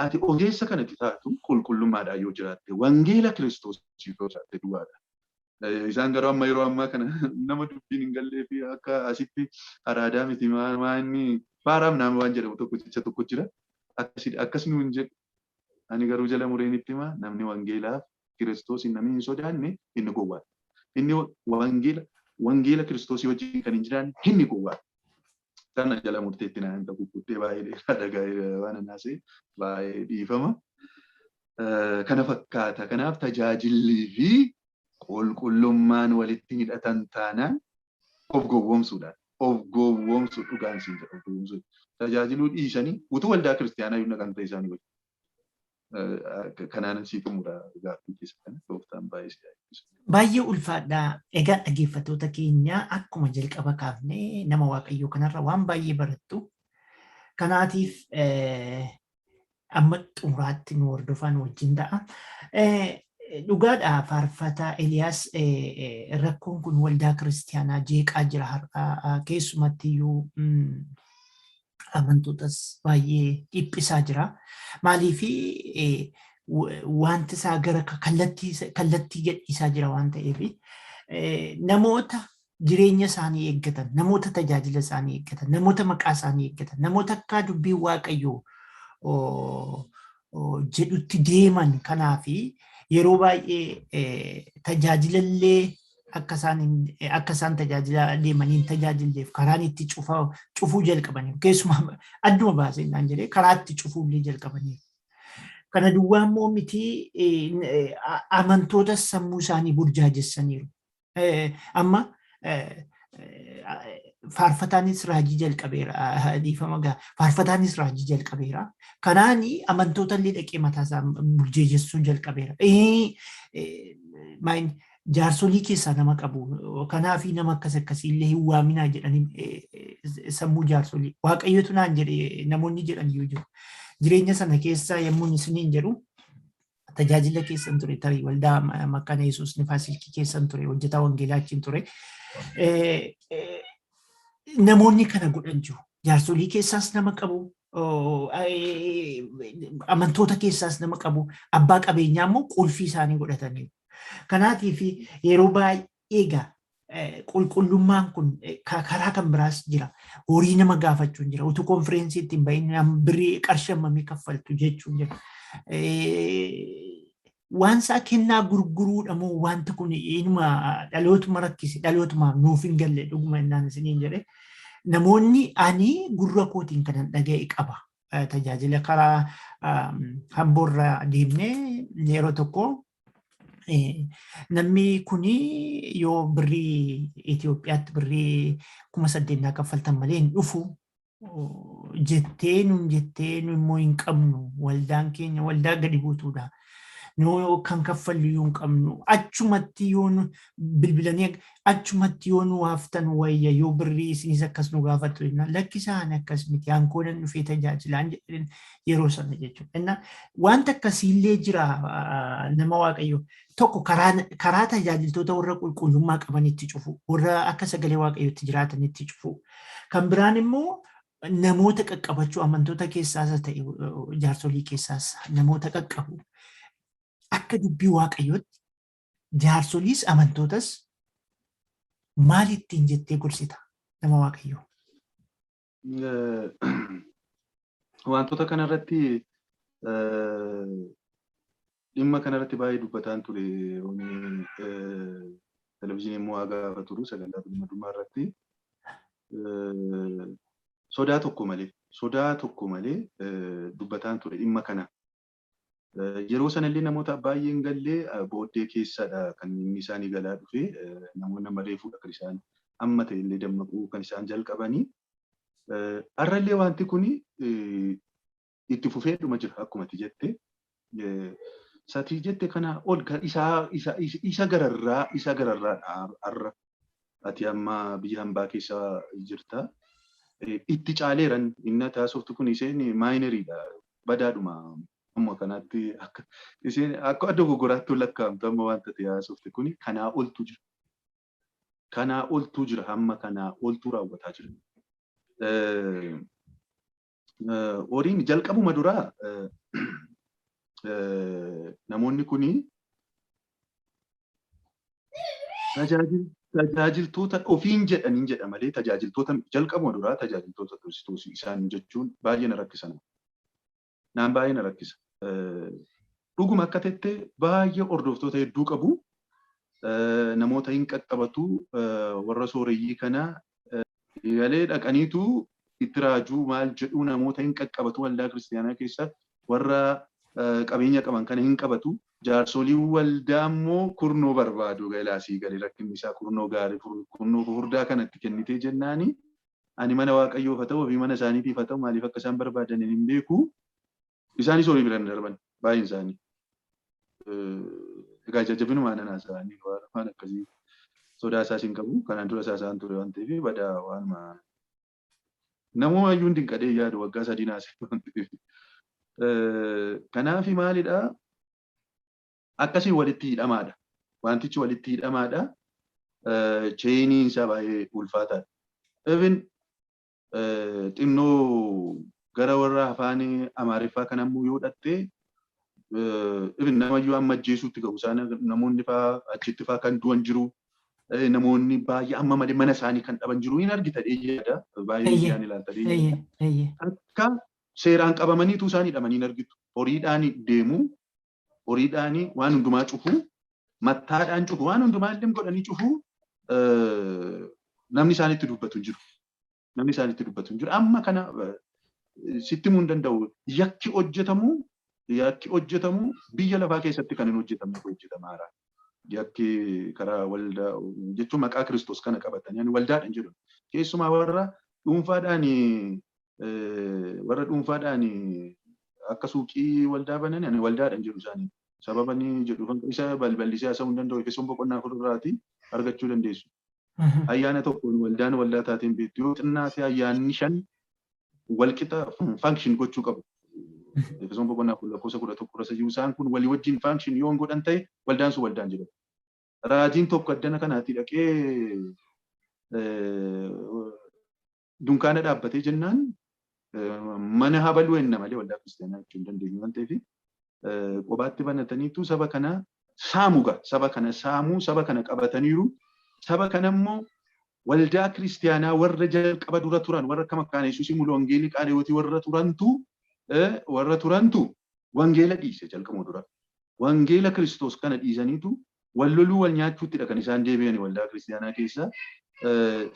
S3: ati ogeessa kanatti taatu qulqullummaadhaan yoo jiraatte, wangeela Kiristoos yoo jiraatte duwwaadha. Isaan garuu amma yeroo ammaa kana nama dubbiin hin gallee fi akka asitti araadaa miti maa inni faaraam nama waan jedhamu tokko jecha tokko jira. Akkas nuun jedhu. Ani garuu jala mureen itti himaa, namni wangeelaaf Kiristoos namni hin sodaanne inni gowwaadha. Inni wangeela Kiristoosii wajjin kan hin jiraanne inni gowwaadha. Kana jala murteetti naan ta'u kuttee baay'ee dheeraa dhagaa waan naasee baay'ee dhiifama. Kana fakkaata. Kanaaf tajaajillii fi qulqullummaan walitti hidhatan taanaan of gowwoomsuudha. Of gowwoomsu dhugaan siin jedha, of gowwoomsuudha. Tajaajiluu dhiisanii utuu waldaa kiristaanaa yoo naqan ta'e isaanii wajjin. Kanaan sii xumura gaaffii keessa kana, gooftaan baay'ee si eebbisu.
S2: Baay'ee ulfaadha. Egaa dhaggeeffattoota keenya, akkuma jalqaba kaafnee nama Waaqayyoo kanarra waan baay'ee barattu. Kanaatiif amma xumuraatti nu hordofaa, nu wajjin ta'a. Dhugaadha, faarfataa Eliyaas, rakkoon kun waldaa kiristaanaa jeeqaa jira har'a, keessumatti iyyuu amantootas baay'ee dhiphisaa jira. Maaliifi wanti isaa gara kallattii gadhiisaa jira waan ta'eef, namoota jireenya isaanii eeggatan, namoota tajaajila isaanii eeggatan, namoota maqaa isaanii eeggatan, namoota akka dubbii Waaqayyoo jedhutti deeman kanaafi yeroo baay'ee tajaajilallee akka isaan tajaajila deemanii hin tajaajilleef karaan itti cufuu jalqabanii, keessumaa adduma baasee naan jedhee karaa itti cufuullee jalqabanii. Kana duwwaa immoo miti, amantoota sammuu isaanii burjaajessaniiru. Amma faarfataanis raajii jalqabeera. Dhiifama gaa, faarfataanis raajii jalqabeera. Kanaani amantoota illee dhaqee mataa isaa burjaajessuu jalqabeera. Jaarsolii keessaa nama qabu. Kanaafi nama akkas akkasii illee hin waaminaa jedhanii sammuu jaarsolii. Waaqayyotu naan jedhe namoonni jedhan iyyuu jiru. Jireenya sana keessa yommuu isiniin jedhu, tajaajila keessan ture, tarii waldaa Makkaana Yesuus Nifaasilkii keessan ture, hojjetaa wangeelaa achiin ture. Namoonni kana godhan jiru. Jaarsolii keessaas nama qabu. Amantoota keessaas nama qabu. Abbaa qabeenyaa immoo qulfii isaanii godhataniiru. Kanaatiif yeroo baay'ee egaa qulqullummaan kun karaa kan biraas jira. Horii nama gaafachuun jira. Utuu konfireensii ittiin bahin birrii qarshii hammamii kaffaltu jechuun jira. Waan isaa kennaa gurguruudha moo, wanti kun inuma dhalootuma rakkise, dhalootuma nuuf hin galle dhuguma innaan isiniin jedhe. Namoonni ani gurra kootiin kanan dhaga'e qaba. Tajaajila karaa Hamboorra deemnee yeroo tokko namni kuni yoo birrii Itoophiyaatti birrii 8,000 naa kaffaltan malee hin dhufu jettee nun jettee, nu immoo hin qabnu, waldaan keenya waldaa gadi buutuudha. Nu kan kaffallu yoo hin qabnu, achumatti yoo nu bilbilanii achumatti yoo nu haftan wayya, yoo birrii isinis akkas nu gaafattu jennaan, lakkisaan akkas miti, hankoonan dhufee tajaajilaan jedheen yeroo sana jechuudha. Innaa wanta akkasiillee jira, nama Waaqayyo. Tokko karaa tajaajiltoota warra qulqullummaa qabanitti cufu, warra akka sagalee Waaqayyootti jiraatanitti cufu. Kan biraan immoo namoota qaqqabachuu, amantoota keessaas haa ta'e jaarsolii keessaas namoota qaqqabu. Akka dubbii Waaqayyootti jaarsoliis amantootas maal ittiin jettee gorsita, nama Waaqayyoo?
S3: Wantoota kanarratti, dhimma kanarratti baay'ee dubbataan ture. Televizyiinii immoo gaafa turu sagantaa birmadummaa irratti sodaa tokko malee dubbataan ture dhimma kana. Yeroo sanallee namoota baay'ee hin gallee, booddee keessadha kan inni isaanii galaa dhufe. Namoonni amma reefuudha kan isaan amma ta'ellee dammaquu kan isaan jalqabanii. Har'allee wanti kun itti fufeedhuma jira akkuma ati jette. Satii jette kana ol isa gararraadha har'a. Ati amma biyya hambaa keessa jirta. Itti caaleeran inni taasiftu kun isheen minoriidha. Badaadhuma amma kanatti akka isheen akka dogoggoraatti lakkaa'amtu amma wanta ta'e haasofte kun kanaa oltu jira. Kanaa oltu jira, hamma kanaa oltu raawwataa jira. Horiin jalqabuma duraa namoonni kuni tajaajiltoota ofiin jedhaniin jedha malee tajaajiltoota, jalqabuma duraa tajaajiltoota Kiristoos isaan jechuun baay'ee na rakkisan. Naan baay'ee na rakkisa. Dhuguma akka tette baay'ee hordoftoota hedduu qabu. Namoota hin qaqqabatu, warra sooreyyii kana galee dhaqaniitu Itti raajuu maal jedhuu namoota hin qaqqabatu waldaa kiristaanaa keessa warra qabeenya qaban kana hin qabatu. Jaarsolii waldaa immoo kurnoo barbaadu galaasii galee rakkinni isaa kurnoo gaarii kurnoo furdaa kanatti kennitee jennaani ani mana waaqayyoof haa ta'u ofii mana isaaniitiif haa ta'u maaliif akka isaan barbaadan hin beeku. Isaanis horii biraan darban baay'een isaanii. Egaa jajjabinumaan anaa isaanii waan akkasii sodaa isaas hin qabu. Kanaan dura isaa isaan ture waan ta'eef badaa waanuma namuma iyyuu hin dinqadhee yaadu waggaa 3 naasee waan ta'eef. Kanaaf maalidhaa akkasii walitti hidhamaadha. Wantichi walitti hidhamaadha. Chainiin isaa baay'ee ulfaataadha. Even xinnoo gara warra afaan Amaariffaa kana immoo yoo dhatte even namayyuu amma ajjeesuutti ga'u isaan namoonni faa achitti faa kan du'an jiru. Namoonni baay'ee amma malee mana isaanii kan dhaban jiru hin argita yaada. Baay'ee miidiyaan ilaalta. Akka seeraan qabamaniitu isaan hidhamanii hin argitu. Horiidhaan deemu, horiidhaan waan hundumaa cufu, mattaadhaan cufu, waan hundumaa illee godhanii cufu namni isaanitti dubbatu hin jiru. Namni isaanitti dubbatu hin jiru. Amma kana sitti himuu hin danda'u. Yakki hojjetamu biyya lafaa keessatti kan hin hojjetamne hojjetamaara. Yakki karaa waldaa jechuun maqaa Kiristoos kana qabatanii ani waldaadhaan jedhu. Keessumaa warra dhuunfaadhaan akka suuqii waldaa banan ani waldaadhaan jedhu isaanii. Sababa inni jedhu isa balballisee haasa'uu hin danda'u. Efesoon boqonnaa 4 irraati argachuu dandeessu. Ayyaana tokkoon waldaan waldaa taateen beektu yoo xinnaate ayyaanni 5 walqixa function gochuu qabu. Efesoon boqonnaa 4 lakkoofsa 11 irra jiru isaan kun walii wajjin function yoo hin godhan ta'e waldaan sun waldaan jedhamu. Raajiin tokko addana kanaatti dhaqee dunkaana dhaabbatee jennaan mana habaluu enna malee waldaa kiristaanaa jechuu hin dandeenyu waan ta'eef kophaatti banataniitu saba kana saamuga saba kana saamuu saba kana qabataniiru. Saba kana immoo waldaa kiristaanaa warra jalqaba dura turan warra akka Makkaana Yesuusii Mulu Wangeelii Qaaliyotii warra turantu wangeela dhiise jalqabuma dura. Wangeela Kiristoos kana dhiisaniitu wal loluu wal nyaachuuttidha kan isaan deebi'an waldaa kiristaanaa keessa.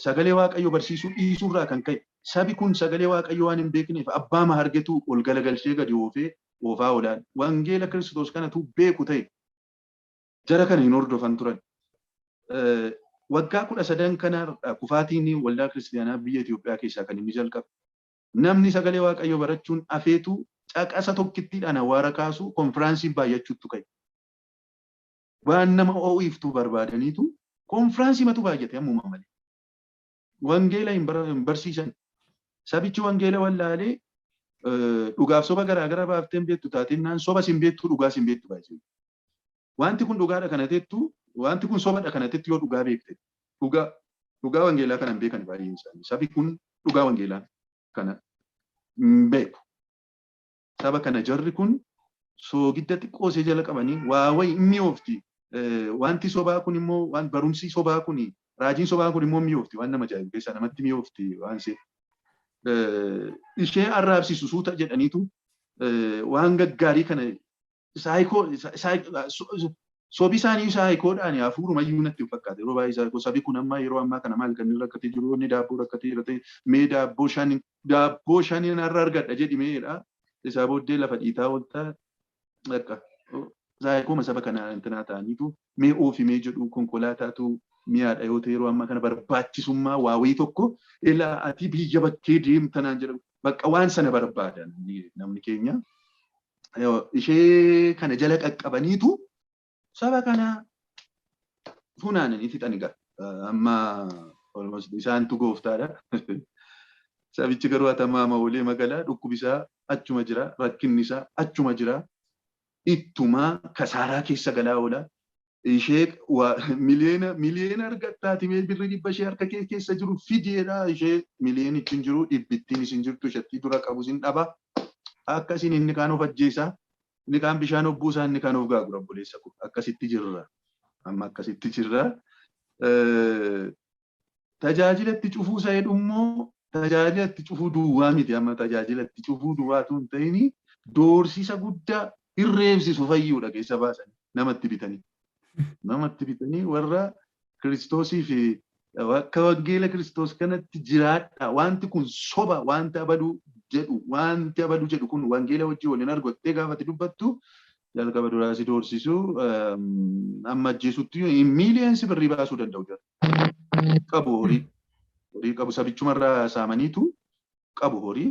S3: Sagalee Waaqayyoo barsiisuu dhiisuurraa kan ka'e sabi kun sagalee Waaqayyoo waan hin beekneef abbaa mahargetu ol galagalchee gadi oofee oofaa oolaan wangeela Kiristoos kanatu beeku ta'e jara kana hin hordofan turan. Waggaa 13 kana kufaatiin waldaa kiristaanaa biyya Itoophiyaa keessaa kan inni jalqabe. Namni sagalee Waaqayyoo barachuun afeetu caqasa tokkittiidhaan awwaara kaasu konfiraansiin baay'achuutu ka'e. Waan nama oo'iftuu barbaadaniitu konfiraansii matu baay'ate ammuma malee. Wangeela hin barsiisan. Sabichi wangeela wallaalee dhugaaf soba garaagara baaftee hin beektu taatennaan soba sin beektu dhugaas hin beektu baay'ee. Wanti kun dhugaadha kana tettu wanti kun sobadha kana tettu yoo dhugaa beekte dhugaa wangeelaa kana hin beekan baay'een isaanii. Sabi kun dhugaa wangeelaa kana hin beeku. Saba kana jarri kun soogidda xiqqoo ishee jala qabanii waa wayi hin mi'oofti. Wanti sobaa kun immoo waan barumsi sobaa kun raajiin sobaa kun immoo mi'oofti waan nama ajaa'ibu keessaa namatti mi'oofti waan ishee. Ishee arraabsisu suuta jedhaniitu waan gaggaarii kana saayikoo sobi isaanii saayikoodhaan hafuurumayyuu natti fakkaata. Yeroo baay'ee saayikoo sabi kun amma yeroo ammaa kana maal kan inni rakkatee jiru inni daabboo rakkatee jira ta'e mee daabboo shaniin har'a argadha jedhi meedha. Isaa booddee lafa dhiitaa ooltaa akka saayikooma saba kana intinaa ta'aniitu mee oofi mee jedhu konkolaataatu mi'aadha yoo ta'e yeroo ammaa kana barbaachisummaa waa wayii tokko ilaa ati biyya bakkee deemtanaan jedhamu bakka waan sana barbaadan namni keenya. Ishee kana jala qaqqabaniitu saba kana funaananii fixan egaa. Amma isaantu gooftaadha. Sabichi garuu hatamaa oolee magaalaa dhukkubisaa achuma jira, rakkinni isaa achuma jira. Ittumaa kasaaraa keessa galaa oola. Ishee miliyoona miliyoona argattaati mee birri 100 ishee harka kee keessa jiru fideedha. Ishee miliyoonichi hin jiru, dhibbittiin isin jirtu ishattii dura qabu isin dhaba. Akkasiin inni kaan of ajjeesaa, inni kaan bishaan of buusaa, inni kaan of gaagura obboleessa kun. Akkasitti jirra. Amma akkasitti jirra. Tajaajila itti cufuu isa jedhu immoo tajaajila itti cufuu duwwaa miti amma tajaajila itti cufuu duwwaatu hin ta'in doorsisa guddaa hirreebsisu fayyuudha keessa baasanii namatti bitanii. Namatti bitanii warra Kiristoosii fi Akka wangeela Kiristoos kanatti jiraadha. Wanti kun soba, wanti abaluu jedhu, wanti abaluu jedhu kun wangeela wajjin waliin argattee gaafati dubbattu jalqaba duraa si doorsisu, amma ajjeesutti miiliyoonsi birrii baasuu danda'u jira. Qabu horii. Horii qabu, sabichumarraa saamaniitu qabu horii.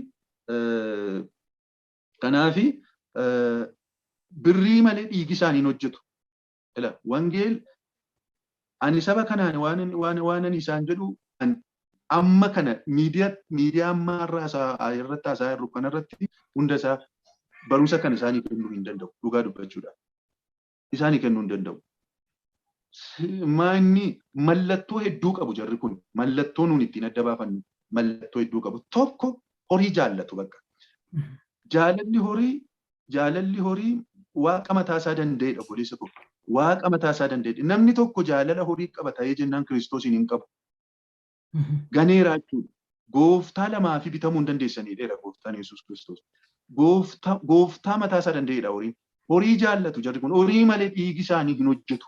S3: Kanaafi birrii malee dhiigi isaanii hin hojjetu. Wangeel ani saba kanaan waan ani isaan jedhu, amma kana miidiyaa ammaa irraa irratti haasaa jirru kanarratti hunda isaa barumsa kana isaanii kennuu hin danda'u, dhugaa dubbachuudhaan. Isaanii kennuu hin danda'u. Maanni mallattoo hedduu qabu jarri kun, mallattoo nuun ittiin adda baafannu mallattoo hedduu qabu. Tokko, horii jaallatu bakka. Jaalalli horii waaqa mataasaa danda'edha, obboleessa koo. Waaqa mataasaa danda'edha. Namni tokko jaalala horii qaba ta'ee jennaan Kiristoosiin hin qabu. Ganeeraa jechuudha. Gooftaa lamaa fi bitamuu hin dandeessanidha gooftaan Yesuus Kiristoos. Gooftaa mataasaa danda'edha horiin. Horii jaallatu jarri kun, horii malee dhiigi isaanii hin hojjetu.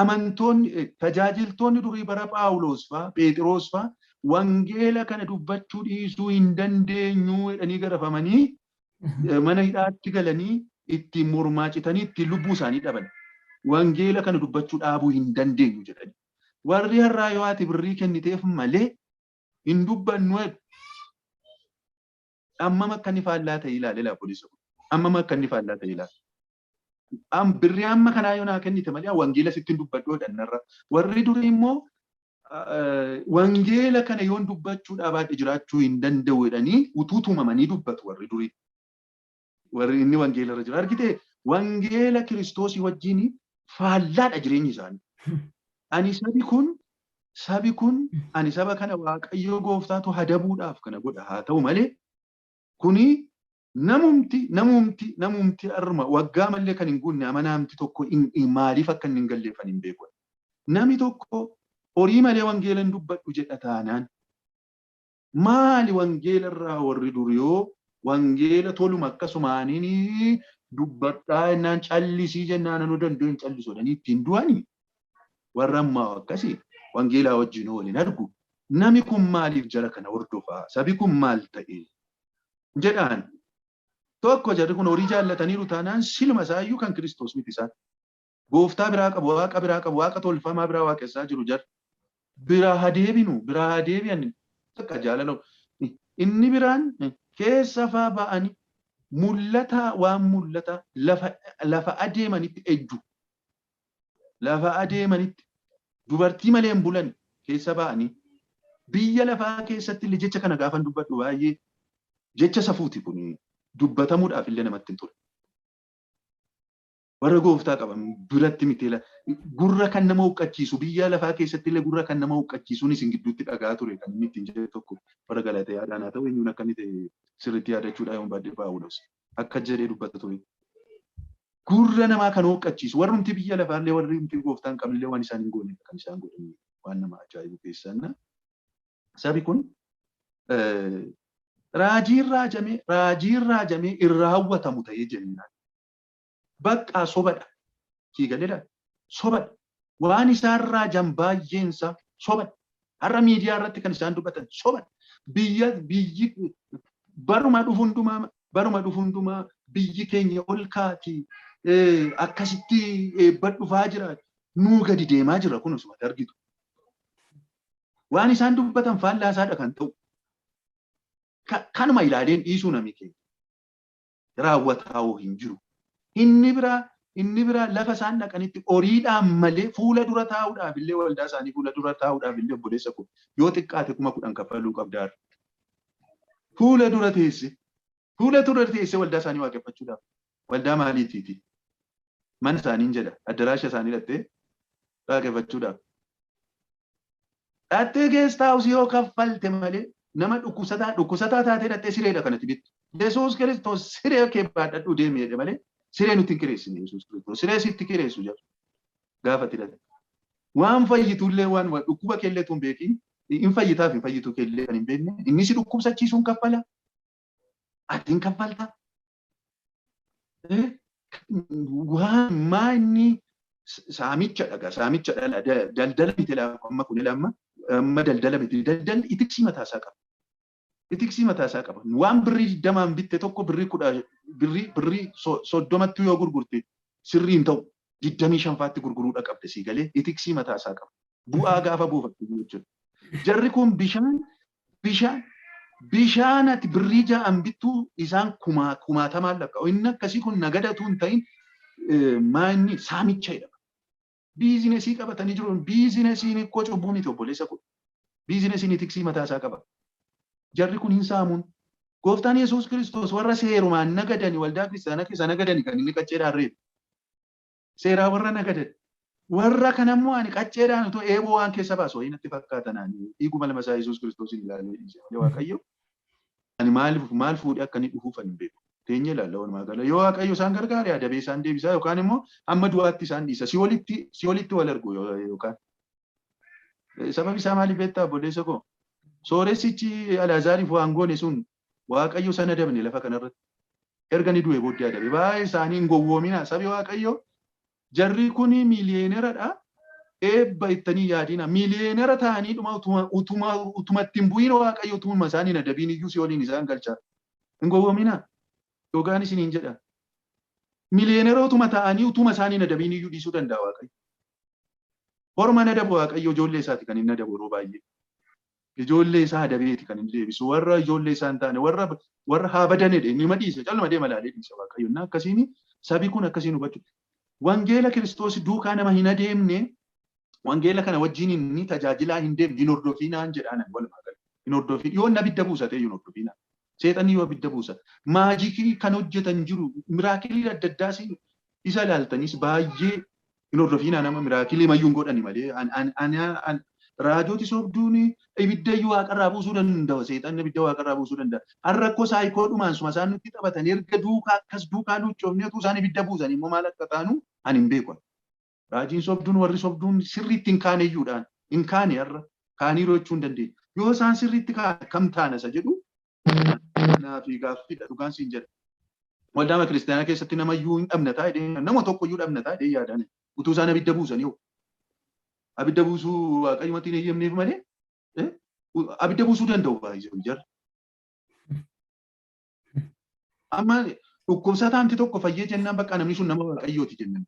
S3: Amantoonni, tajaajiltoonni durii bara Phaawulos faa, Phexros faa wangeela kana dubbachuu dhiisuu hin dandeenyu jedhanii garafamanii mana hidhaatti galanii ittiin mormaa citanii ittiin lubbuu isaanii dhaban. Wangeela kana dubbachuu dhaabuu hin dandeenyu jedhanii. Warri har'aa yoo ati birrii kenniteef malee hin dubbannu jedhu. Ammam akka inni faallaa ta'e ilaale laa poolisa kun. Ammam akka inni faallaa ta'e ilaale. Birrii amma kanaa yoo naa kennite malee wangeela sitti hin dubbadhu jedhan. Warri durii immoo wangeela kana yoon dubbachuu dhaabaadhe jiraachuu hin danda'u jedhanii utuu tumamanii dubbatu warri durii. Warri inni wangeela irra jira. Argitee, wangeela Kiristoosii wajjin faallaadha jireenyi isaanii. Ani sabi kun ani saba kana Waaqayyo gooftaatu hadabuudhaaf kana godha haa ta'u malee, kuni namumti arma waggaa mallee kan hin guunne amanaamti tokko maaliif akka inni hin galleeffan hin beeku. Namni tokko horii malee wangeela hin dubbadhu jedha taanaan, maali wangeela irraa? Warri duriyoo wangeela toluma akkasumaaniin dubbadhaa jennaan, callisii jennaan anuu danda'u hin callisu jedhanii ittiin du'anii, warra ammaa akkasii wangeelaa wajjin waliin argu. Nami kun maaliif jara kana hordofaa? Sabi kun maal ta'e jedhaan. Tokko, jarri kun horii jaallataniiru taanaan silma isaayyuu kan Kiristoos miti isaan. Gooftaa biraa qabu, waaqa biraa qabu, waaqa tolfamaa biraa waaqessaa jiru jarri. Biraa haa deebinu, biraa haa deebi'an. Akka jaalala inni biraan keessa faa ba'anii mul'ata, waan mul'ata lafa adeemanitti ejju. Lafa adeemanitti dubartii malee hin bulan keessa ba'anii. Biyya lafaa keessatti illee jecha kana gaafan dubbadhu baay'ee jecha safuuti kun, dubbatamuudhaaf illee namatti hin tolu. Warra gooftaa qaban biratti miti, gurra kan nama huqqachiisu, biyya lafaa keessatti illee gurra kan nama huqqachiisuun isin gidduutti dhagaa ture kan inni ittiin jedhe tokko warra Galatee yaadaan haa ta'u, eenyuun akka inni ta'e sirriitti yaadachuudhaa yoon baadhee, Paawulos akka jedhee dubbata ture. Gurra namaa kan huqqachiisu, warrumti biyya lafaallee, warri humti gooftaa hin qabnellee waan isaan hin goone kan isaan godhan waan nama ajaa'ibu keessaa. Sabi kun raajiin raajamee irraa hawwatamu ta'ee jennaan. Baqqaa sobadha. Sii galeedha. Sobadha. Waan isaan raajan baay'eensaa sobadha. Har'a miidiyaa irratti kan isaan dubbatan sobadha. Biyyi baruma dhufu hundumaa biyyi keenya ol kaati, akkasitti eebba dhufaa jira. Nuu gadi deemaa jira kun osuma argitu. Waan isaan dubbatan faallaa isaadha kan ta'u. Kanuma ilaaleen dhiisuu nami keenya. Raawwataa'uu hin jiru. Inni biraa lafa isaan dhaqanitti horiidhaan malee fuula dura taa'uudhaaf illee, waldaa isaanii fuula dura taa'uudhaaf illee, obboleessa koo, yoo xiqqaate 10,000 kaffaluu qabdaara. Fuula dura teesse waldaa isaanii waaqeffachuudhaaf. Waldaa maaliitiiti? Mana isaaniin jedha. Addaraasha isaanii dhattee waaqeffachuudhaaf. Dhattee guest house yoo kaffalte malee, nama dhukkubsataa taatee dhattee sireedha kanatti bittu. Yesuus Kiristoos siree kee baadhadhuu deemi jedhe malee siree nutti hin kireessine Yesuus Kiristoos. Siree sitti kireessu jedhu gaafa itti dhatte. Waan fayyitullee, waan dhukkuba keellee tun beekin, hin fayyitaaf hin fayyituu keellee kan hin beekne, inni si dhukkubsachiisuun kaffala. Ati hin kaffalta. Waan maa inni Saamicha dhagaa, saamicha dhala, daldala miti amma kun amma daldala miti. Daldalli itiksii mataasaa qaba. Itiksii mataasaa qaba. Waan birrii 20 bitte tokko birrii 10, birrii 30tti yoo gurgurte sirrii hin ta'u. 25 faatti gurguruudha qabde sii galee itiksii mataasaa qaba. Bu'aa gaafa buufattu jechuudha. Jarri kun bishaan ati birrii 6 bittuu isaan kumaatamaan lakkaa'u. Inni akkasii kun nagadatu hin ta'in maanni saamicha jedhama. Biizinesii qabatanii jiru. Biizinesiin ikkoo cubbuu miti obboleessa kun. Biizinesiin itiksii mataasaa qaba. Jarri kun hin saamuun. Gooftaan Yesuus Kiristoos warra seerumaan nagadani waldaa kiristaanaa keessa nagadani kan inni qacceedhaan reebu. Seeraa warra nagadan. Warra kanammoo ani qacceedhaan otoo eeboo waan keessa baasu wayii natti fakkaatan ani dhiiguma lama isaa Yesuus Kiristoosiin ilaalee dhiise malee Waaqayyo ani maal fuudhee akka inni dhufuuf ani hin beeku. Teenyee ilaalla walumaa gala. Yoo Waaqayyo isaan gargaare adabee isaan deebisaa yookaan immoo hamma du'aatti isaan dhiisa. Si'oolitti wal argu yookaan. Sababi isaa maaliif beektaa obboleessa koo? Sooressichi Alaazaariif waan goone sun Waaqayyo sana dabne lafa kanarratti. Erga ni du'e booddee adabe. Baay'ee isaanii hin gowwoomina. Sabi Waaqayyo jarri kun miiliyeeneradha. Eebba ittanii yaadina. Miiliyeenera ta'anii dhuma utuma ittiin bu'iin Waaqayyo utuma isaanii hin adabiin iyyuu si'ooliin isaan galcha. Hin gowwoomina. Dhugaan isiniin jedha. Miiliyeenera utuma ta'anii utuma isaanii hin adabiin iyyuu dhiisuu danda'a Waaqayyo. Horma adabu Waaqayyo ijoollee isaati kan inni adabu yeroo baay'ee. Ijoollee isaa adabeeti kan inni deebisu. Warra ijoollee isaa hin taane warra haa badanidha inni ma dhiisa calma deema laalee dhiisa Waaqayyo. Inni akkasiin sabi kun akkasiin hubachuu. Wangeela Kiristoos duukaa nama hin adeemne wangeela kana wajjin inni tajaajilaa hin deemne hin hordofinaan jedhaan walumaa gala. Hin hordofin yoo inni abidda buusa ta'e hin hordofinaa. Seexanni yoo abidda buusa. Maajikii kan hojjetan jiru miraakilii adda addaas isa ilaaltanis baay'ee hin hordofinaa nama miraakilii mayyuu hin godhani malee raajoti sobduun ibidda iyyuu waaqarraa buusuu danda'a. Seexanni ibidda waaqarraa buusuu danda'a. Har'a akkoo saayikoodhumaan suma isaan nutti taphatan erga duukaa akkas duukaa luuccoofne utuu isaan ibidda buusan immoo maal akka taanu ani hin beeku. Raajiin sobduun warri sobduun sirriitti hin kaane iyyuudhaan hin kaane har'a kaaniiroo jechuu hin dandeenye. Yoo isaan sirriitti kaan akkam taana isa jedhu naafi gaaffiidha dhugaan siin jedha. Waldaa kiristaanaa keessatti nama iyyuu hin dhabna taa'e nama tokko iyyuu dhabna taa'e yaadaan utuu isaan abidda buusanii hoo. Abidda buusuu Waaqayyumatti hin eeyyamneef malee abidda buusuu danda'u baay'ee jarri. Amma dhukkubsataanti tokko fayyee jennaan bakka namni sun nama Waaqayyooti jennaan.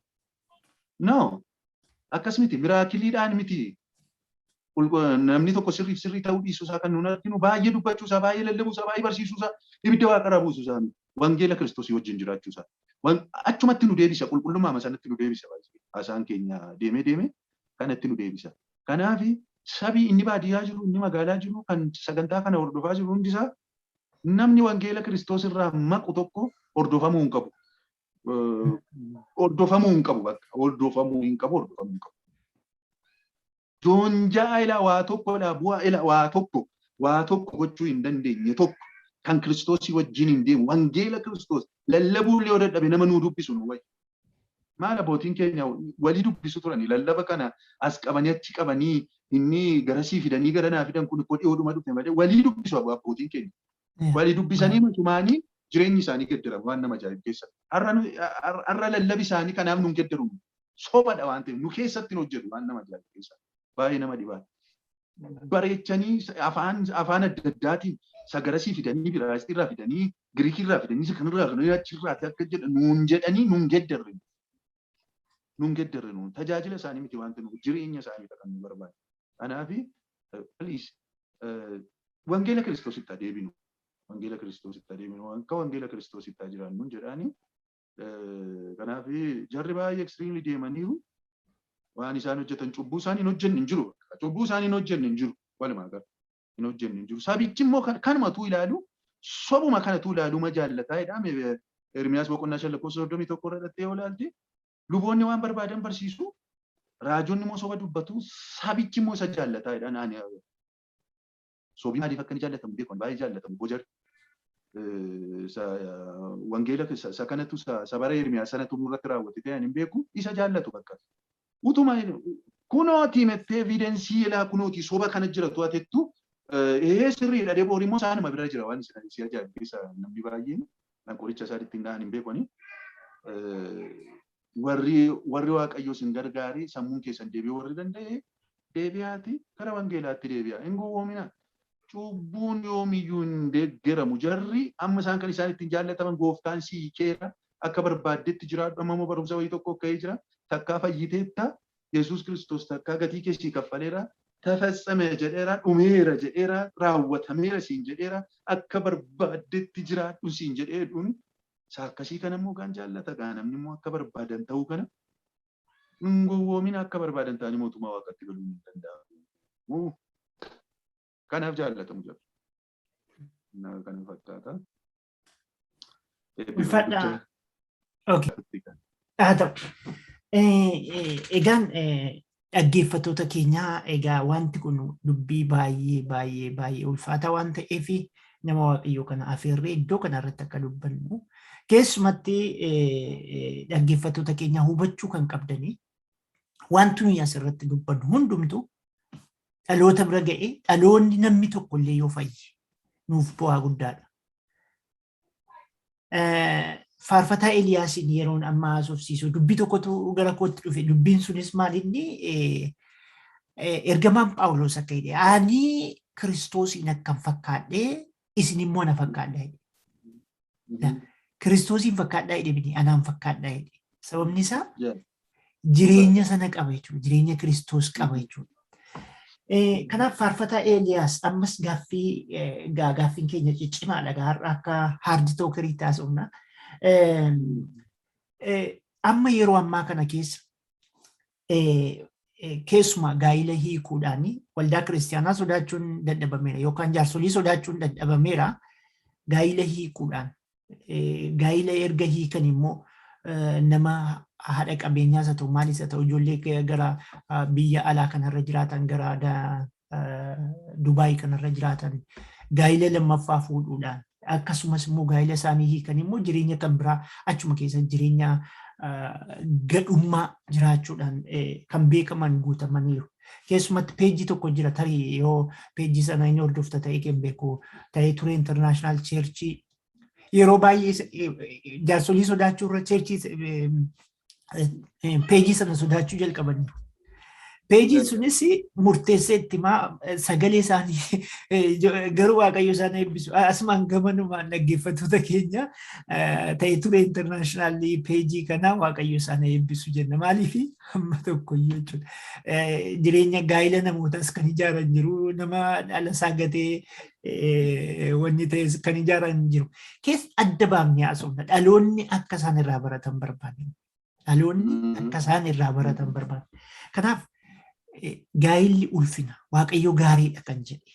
S3: No, akkas miti miraakiliidhaan miti. Namni tokko sirriif sirrii ta'uu dhiisuu isaa kan nuun arginu baay'ee dubbachuu isaa, baay'ee lallabuu isaa, baay'ee barsiisuu isaa, ibidda waaqarraa buusuu isaa miti. Wangeela Kiristoosii wajjin jiraachuu isaa. Achumatti nu deebisa, qulqullummaa sanatti nu deebisa. Haasaan keenya deemee deemee kanatti nu deebisa. Kanaaf sabi inni baadiyyaa jiru, inni magaalaa jiru, kan sagantaa kana hordofaa jiru hundisaa namni wangeela Kiristoos irraa maqu tokko hordofamuu hin qabu. Hordofamuu hin qabu bakka. Hordofamuu hin qabu, hordofamuu hin qabu. Joonjaa ilaa waa tokkodha bu'aa ilaa waa tokko gochuu hin dandeenye tokko kan Kiristoosii wajjin hin deemu wangeela Kiristoos lallabuu illee yoo dadhabe nama nuu dubbisu nu wayya. Maal abbootiin keenya walii dubbisu turani lallaba kana as qabanii achi qabanii inni garasii fidanii gara naa fidan kun iddoo dhiyoodhuma dhufe malee walii dubbisu abbootiin keenya. Walii dubbisanii matumaanii jireenyi isaanii geddarama waan nama ajaa'ibu keessa. Har'a lallabi isaanii kanaaf nun geddaru. Sobadha waan ta'eef nu keessatti hin hojjetu waan nama ajaa'ibu keessa. Baay'ee nama dhibaa. Bareechanii afaan adda addaatiin sagarasii fidanii Biraayistii irraa fidanii Giriikii irraa fidanii kanarraa fidanii achirraa akka jedhan nuun jedhanii nun geddarre. Nun geddarre nuun tajaajila isaanii miti waan ta'eef jireenya isaaniidha kan nu barbaadu. Kanaaf please wangeela Kiristoositti adeeminu. Wangeela Kiristoositti adeeminu. Akka wangeela Kiristoositti jiraannu jedhaani. Kanaaf jarri baay'ee extremely deemaniiru. Waan isaan hojjetan cubbuu isaan hin hojjenne hin jiru. Cubbuu isaan hin hojjenne hin jiru. Walumaa gala hin hojjenne hin jiru. Sabichi immoo kanumatu ilaalu sobuma kanatu ilaalu ma jaallataa jedhame Ermiyaas boqonnaa 5 lakkoofsa 31 irra dhattee yoo ilaalte luboonni waan barbaadan barsiisu raajonni immoo soba dubbatu sabichi immoo isa jaallataa jedha naani. Sobii maaliif akka inni jaallatamu beeku baay'ee jaallatamu bojar wangeela isa kanatu sabara Ermiyaas sanatu nurratti raawwate ta'an hin beeku isa jaallatu bakka. Utuma kunooti mettee evidence ilaa kunooti soba kana jira to'atettu ee sirriidha deboor immoo isaanuma bira jira waan si ajaa'ibu keessa namni baay'een qoricha isaa ittiin dha'an hin beekani. Warri Waaqayyoo isin gargaaree sammuun keessan deebi'uu warri danda'e deebi'aati gara wangeelaatti deebi'a. Hin gowwoomina. Cubbuun yoomiyyuu hin deeggaramu. Jarri amma isaan kan isaan ittiin jaallataman gooftaan si hiikeera. Akka barbaaddetti jiraadhu. Amma immoo barumsa wayii tokko ka'ee jira. Takkaa fayyiteetta. Yesuus Kiristoos takkaa gatii kee sii kaffaleera. Tafatsame jedheera, dhumeera jedheera, raawwatameera siin jedheera, akka barbaaddetti jiraadhu siin jedheedhuun isa akkasii kana immoo gaan jaallata gaa namni immoo akka barbaadan ta'uu kana hin gowwoomina akka barbaadan ta'anii mootummaa waaqatti galuu hin danda'amu. Kanaaf jaallatamu jira. Kana fakkaata.
S2: Ulfaadhaa. Okay. Haa ta'u. Egaan dhaggeeffattoota keenyaa, egaa wanti kun dubbii baay'ee baay'ee baay'ee ulfaataa waan ta'eef nama Waaqayyoo kana afeerree iddoo kana irratti akka dubbannu, keessumatti dhaggeeffattoota keenyaa hubachuu kan qabdanii, wanti nuyi asirratti dubbannu hundumtu dhaloota bira ga'e, dhaloonni namni tokko illee yoo fayye nuuf bu'aa guddaadha. Faarfataa Eliyaasiin yeroon amma haasofsiisu dubbii tokkotu gara kootti dhufe. Dubbiin sunis maal inni? Ergamaan Phaawulos akka jedhe, "Ani Kiristoosiin akkan fakkaadhee isin immoo na fakkaadhaa" jedhe. Kiristoosiin fakkaadhaa jedhe miti, anaan fakkaadhaa jedhe. Sababni isaa jireenya sana qaba jechuudha. Jireenya Kiristoos qaba jechuudha. Kanaaf faarfataa Eeliyaas, ammas gaaffii gaaffiin keenya ciccimaadha. Har'a akka hard talkerii taasifna. Amma yeroo ammaa kana keessa keessumaa gaa'ila hiikuudhaan waldaa kiristaanaa sodaachuun dadhabameera yookaan jaarsolii sodaachuun dadhabameera. Gaa'ila hiikuudhaan, gaa'ila erga hiikan immoo nama haadha qabeenyaas haa ta'u, maalis haa ta'u, ijoollee gara biyya alaa kanarra jiraatan, gara Dubaay kanarra jiraatan gaa'ila lammaffaa fuudhuudhaan, akkasumas immoo gaa'ila isaanii hiikan immoo jireenya kan biraa achuma keessa jireenya gadhummaa jiraachuudhaan kan beekaman guutamaniiru. Keessumatti peejii tokko jira, tarii yoo peejii sana inni hordofta ta'ee kan beeku ta'ee ture, International Church. Yeroo baay'ee jaarsolii sodaachuu irra churchii peejii sana sodaachuu jalqabaniiru. Peejiin sunis murteessee itti himaa sagalee isaanii garuu Waaqayyo isaan eebbisu. Asumaan gamanumaan dhaggeeffattoota keenya ta'e ture international peejii kana Waaqayyo isaan eebbisu jenna. Maaliif hamma tokko iyyuu jechuudha. Jireenya gaa'ila namootaas kan ijaaran jiru, nama dhala isaa gatee wanni ta'es kan ijaaran jiru. Keessa adda baafnee haasofna. Dhaloonni akka isaan irraa baratan barbaanna. Dhaloonni akka isaan irraa baratan barbaanna. Kanaaf gaa'illi ulfina. Waaqayyo gaariidha kan jedhe.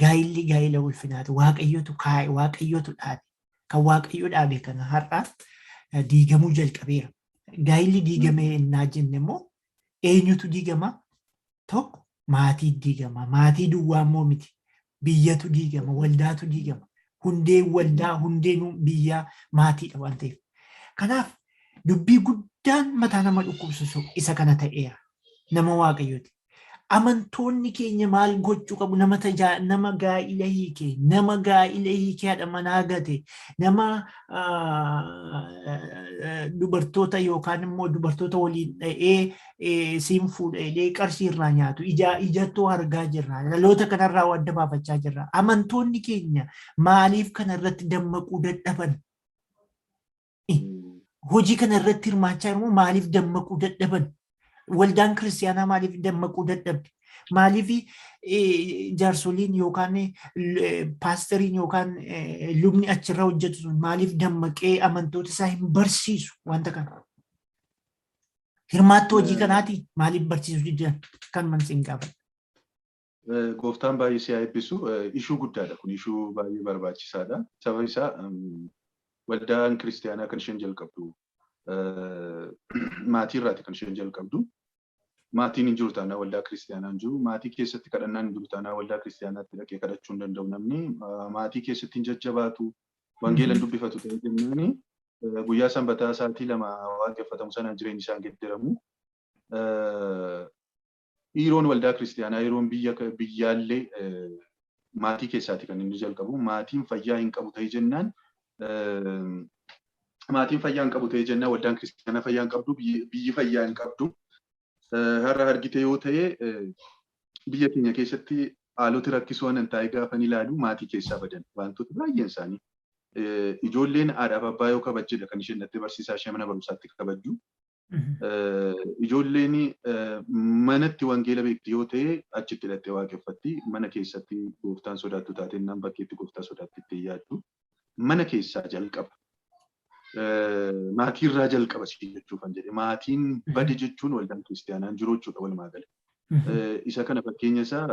S2: Gaa'illi gaa'ila ulfinaati. Waaqayyotu kaa'e, Waaqayyotu dhaabe. Kan Waaqayyo dhaabe kana har'a diigamuu jalqabeera. Gaa'illi diigamee innaa jenne immoo eenyutu diigama? Tokko maatii diigama. Maatii duwwaa immoo miti. Biyyatu diigama, waldaatu diigama. Hundeen waldaa, hundeen biyyaa maatiidha waan ta'eef. Kanaaf dubbii guddaan mataa nama dhukkubsisu isa kana ta'eera. Nama Waaqayyooti. Amantoonni keenya maal gochuu qabu? Nama nama gaa'ila hiike, nama gaa'ila hiikee haadha manaa gate, nama dubartoota yookaan immoo dubartoota waliin dha'ee siin fuudha jedhee qarshii irraa nyaatu ijaa ijattuu argaa jirra. Dhaloota kanarraa adda baafachaa jirra. Amantoonni keenya maaliif kana irratti dammaquu dadhaban? Hojii kana irratti hirmaachaa jiru maaliif dammaquu dadhaban? Waldaan kiristaanaa maaliif dammaquu dadhabde? Maaliif jaarsoliin yookaan paasteriin yookaan lubni achirra hojjetu sun maaliif dammaqee amantoota isaa hin barsiisu wanta kana? Hirmaattuu hojii kanaati maaliif barsiisuu didan kan man siin gaafadha.
S3: Gooftaan baay'ee si haa eebbisu. Issue guddaadha kun, issue baay'ee barbaachisaadha. Sababni isaa waldaan kiristaanaa kan isheen jalqabdu maatii irraati kan isheen jalqabdu. Maatiin hin jiru taanaan waldaa kiristaanaa hin jiru. Maatii keessatti kadhannaan hin jiru taanaan waldaa kiristaanaatti dhaqee kadhachuu hin danda'u namni. Maatii keessatti hin jajjabaatu. Wangeela hin dubbifatu ta'e jennaani guyyaa sanbataa sa'aatii 2 waaqeffatamu sanaan jireenyi isaan geeddaramu. Dhiiroon waldaa kiristaanaa yeroon biyya biyyaallee maatii keessaati kan inni jalqabu. Maatiin fayyaa hin qabu ta'e jennaan Maatiin fayyaa hin qabu ta'ee jennaan waldaan kiristaanaa fayyaa hin qabdu, biyyi fayyaa hin qabdu. Har'a argite yoo ta'e, biyya keenya keessatti haaloti rakkisoo anan taa'ee gaafan ilaalu maatii keessaa badan wantoota baay'een isaanii. Ijoolleen haadhaaf abbaa yoo kabajjedha kan isheen dhattee barsiisaa ishee mana barumsaatti kabajju. Ijoolleen manatti wangeela beekti yoo ta'e, achitti hidhattee waaqeffatti. Mana keessatti gooftaan sodaattu taatennaan bakkeetti gooftaa sodaatti ittiin yaaddu. Mana keessaa jalqaba. Maatiirraa jalqaba si jechuufan jedhe. Maatiin bade jechuun waldaan kiristaanaan jiru jechuudha walumaa gala. Isa kana fakkeenya isaa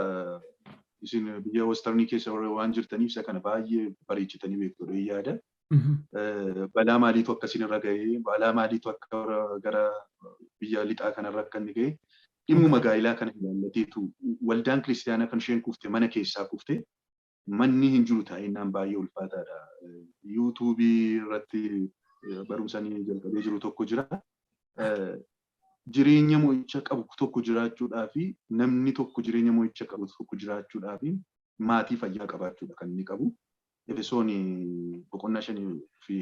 S3: isin biyya westernii keessa waan jirtaniif isa kana baay'ee bareechitanii beektu yaada. Balaa maaliitu akkasin irra ga'ee, balaa maaliitu akka gara biyya lixaa kanarra akka inni ga'e, dhimmuma gaa'ilaa kana ilaallateetu waldaan kiristaanaa kan isheen kufte mana keessaa kufte, manni hin jiru ta'innaan baay'ee ulfaataadha. YouTubeii irratti barumsa inni jalqabee jiru tokko jira. Jireenya mo'icha qabu tokko jiraachuudhaa fi namni tokko jireenya mo'icha qabu tokko jiraachuudhaa fi maatii fayyaa qabaachuudha kan inni qabu. Efesoon boqonnaa 5 fi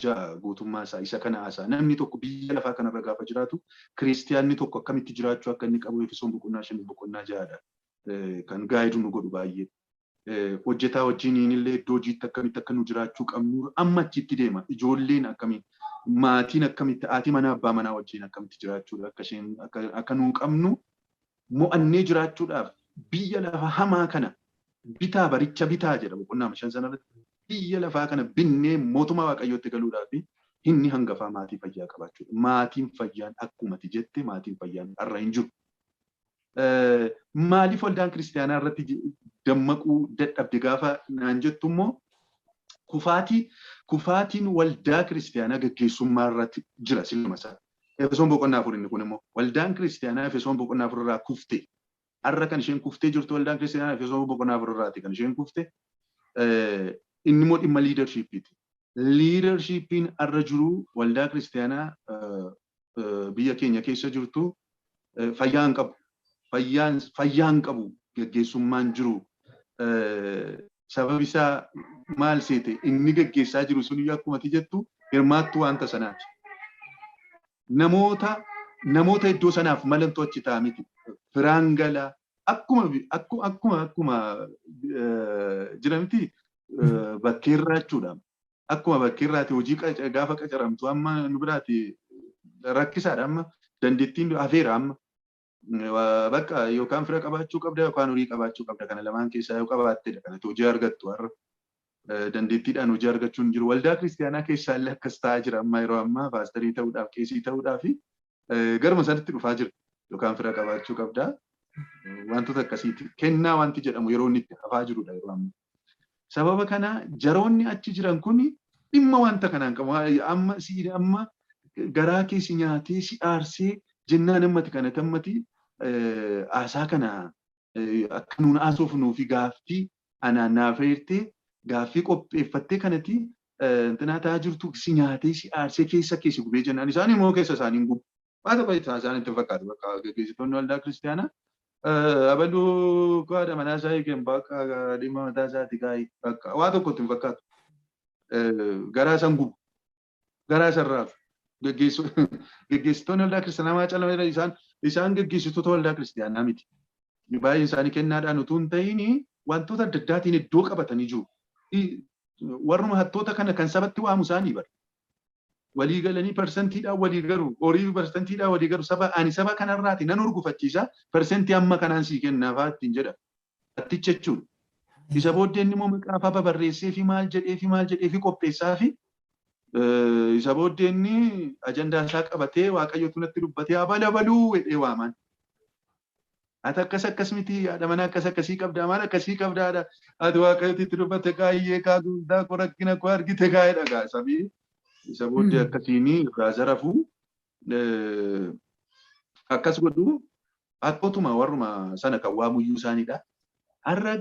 S3: 6 guutummaa isaa isa kana haasa'a. Namni tokko biyya lafaa kanarra gaafa jiraatu, kiristiyaanni tokko akkamitti jiraachuu akka inni qabu Efesoon boqonnaa 5 boqonnaa 6dha. Kan guide nu godhu baay'ee. Hojjetaa wajjiniin illee iddoo hojiitti akkamitti akka nu jiraachuu qabnu amma achitti deema. Ijoolleen akkamiin, maatiin akkamitti, haati manaa abbaa manaa wajjin akkamitti jiraachuudha akka isheen akka nuu qabnu, mo'annee jiraachuudhaaf biyya lafa hamaa kana bitaa, baricha bitaa jedha boqonnaa 5 sanarratti, biyya lafaa kana binnee mootummaa Waaqayyootti galuudhaaf inni hangafaa maatii fayyaa qabaachuudha. Maatiin fayyaan akkumati jette maatiin fayyaan har'a hin jiru. Maaliif waldaan kiristaanaa irratti dammaquu dadhabde gaafa naan jettu immoo, kufaatiin waldaa kiristaanaa gaggeessummaa irratti jira siluma isaa. Efesoon boqonnaa 4 inni kun immoo waldaan kiristaanaa Efesoon boqonnaa 4 irraa kufte. Har'a kan isheen kuftee jirtu waldaan kiristaanaa Efesoon boqonnaa 4 irraati kan isheen kufte. Inni immoo dhimma leadershipiiti. Leadershipiin har'a jiru waldaa kiristaanaa biyya keenya keessa jirtu fayyaa hin qabu. Fayyaa hin qabu gaggeessummaan jiru. Sababi isaa maal seete, inni gaggeessaa jiru sun iyyuu akkuma ati jettu hirmaattuu wanta sanaati. Namoota iddoo sanaaf malantu achi ta'a miti. Firaan gala akkuma jiramti bakkeerraa jechuudha. Akkuma bakkeerraati hojii gaafa qacaramtu amma nu biraati rakkisaadha, amma dandeettiin hafeera amma. Bakka yookaan fira qabaachuu qabda yookaan horii qabaachuu qabda, kana lamaan keessaa yoo qabaattedha kanatti hojii argattu har'a. Dandeettiidhaan hojii argachuun hin jiru. Waldaa kiristaanaa keessaa illee akkas ta'aa jira amma, yeroo ammaa paasterii ta'uudhaaf, qeesii ta'uudhaaf garuma sanatti dhufaa jira. Yookaan fira qabaachuu qabda. Wantoota akkasiiti. Kennaa wanti jedhamu yeroo inni itti hafaa jirudha yeroo ammaa. Sababa kana jaroonni achi jiran kun dhimma wanta kanaan qabu. Amma si amma garaa kee si nyaatee si aarsee jennaan ammati kana tammati haasaa kana akka nuun haasofnuu fi gaaffii anaan naaf heertee gaaffii qopheeffattee kanati intinaa ta'aa jirtu, si nyaatee si aarsee keessa kee si gubee jennaan, isaan immoo keessa isaanii hin gubu. Waa tokko isaan itti fakkaatu. Bakka gaggeessitoonni waldaa kiristaanaa abaluu haadha manaa isaa eegeen bakka dhimma mataa isaati kaa'ii bakka waa tokko itti hin fakkaatu. Garaa isaan gubu. Garaa isaan raafu. Gaggeessitoonni waldaa kiristaanaa maa caalaa isaan gaggeessitoota waldaa kiristaanaa miti. Baay'een isaanii kennaadhaan utuu hin ta'in wantoota adda addaatiin iddoo qabatanii jiru. Warruma hattoota kana kan sabatti waamu isaanii bara. Walii galanii percentiidhaan walii galu, horii percentiidhaan walii galu, saba ani saba kanarraati nan urgufachiisa, percentii amma kanaan sii kennaa fa'aa ittiin jedha. Hatticha jechuudha. Isa booddee inni immoo maqaa fa'aa babarreessee fi maal jedhee fi maal jedhee fi qopheessaa fi isa booddee inni ajandaa isaa qabatee Waaqayyotu natti dubbatee abala baluu jedhee waaman. Ati akkas akkas miti, haadha manaa akkas akkasii qabdaa, maal akkasii qabdaadha. Ati Waaqayyooti itti dubbatte kaayyee kaa guddaa koo rakkina koo argite kaayee dhagaa sabii. Isa booddee akkasiin irraa zarafuu akkas godhu, akkotuma warruma sana kan waamuyyuu isaaniidha. Har'a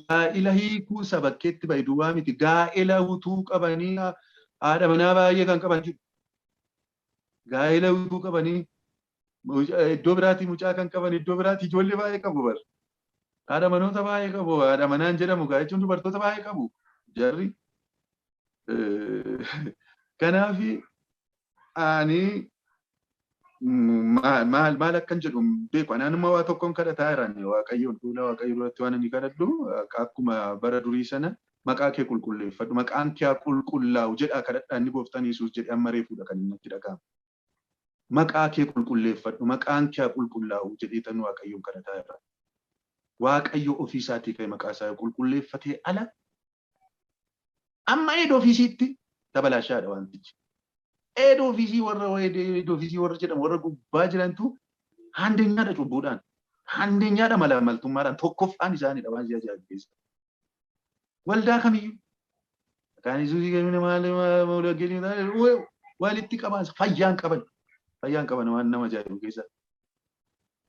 S3: gaa'ila hiikuu sabakkeetti bahe duwwaa miti, gaa'ila utuu qabanii haadha manaa baay'ee kan qaban jiru. Gaa'ila utuu qabanii iddoo biraatii mucaa kan qaban, iddoo biraatii ijoollee baay'ee qabu bar. Haadha manoota baay'ee qabu. Haadha manaan jedhamu gaa jechuun dubartoota baay'ee qabu jarri. Kanaaf ani maal maal akkan jedhu beeku. Anuma waa tokkoon kadhataa jiran Waaqayyoon, fuula Waaqayyoo duratti waan ani kadhadhu, akkuma bara durii sana maqaa kee qulqulleeffadhu, maqaan kee qulqullaa'u jedhaa kadhadhaa inni gooftaan Yesuus jedhe amma reefuudha kan inni natti dhaga'amu. Maqaa kee qulqulleeffadhu, maqaan kee qulqullaa'u jedhee tan Waaqayyoon kadhataa jira. Waaqayyo ofii isaatii ka'e maqaa isaa qulqulleeffatee ala amma head officeiitti tabalaashaadha wantichi. Head office, warra head office warra jedhamu, warra gubbaa jirantu handeenyaadha cubbuudhaan. Handeenyaadha malaamaltummaadhaan tokkoffaan isaaniidha waan si ajaa'ibu keessa. Waldaa kamiyyuu. Maqaan Yesuusii kamina maal walitti qaban, fayyaan qaban. Fayyaan qaban waan nama ajaa'ibu keessa.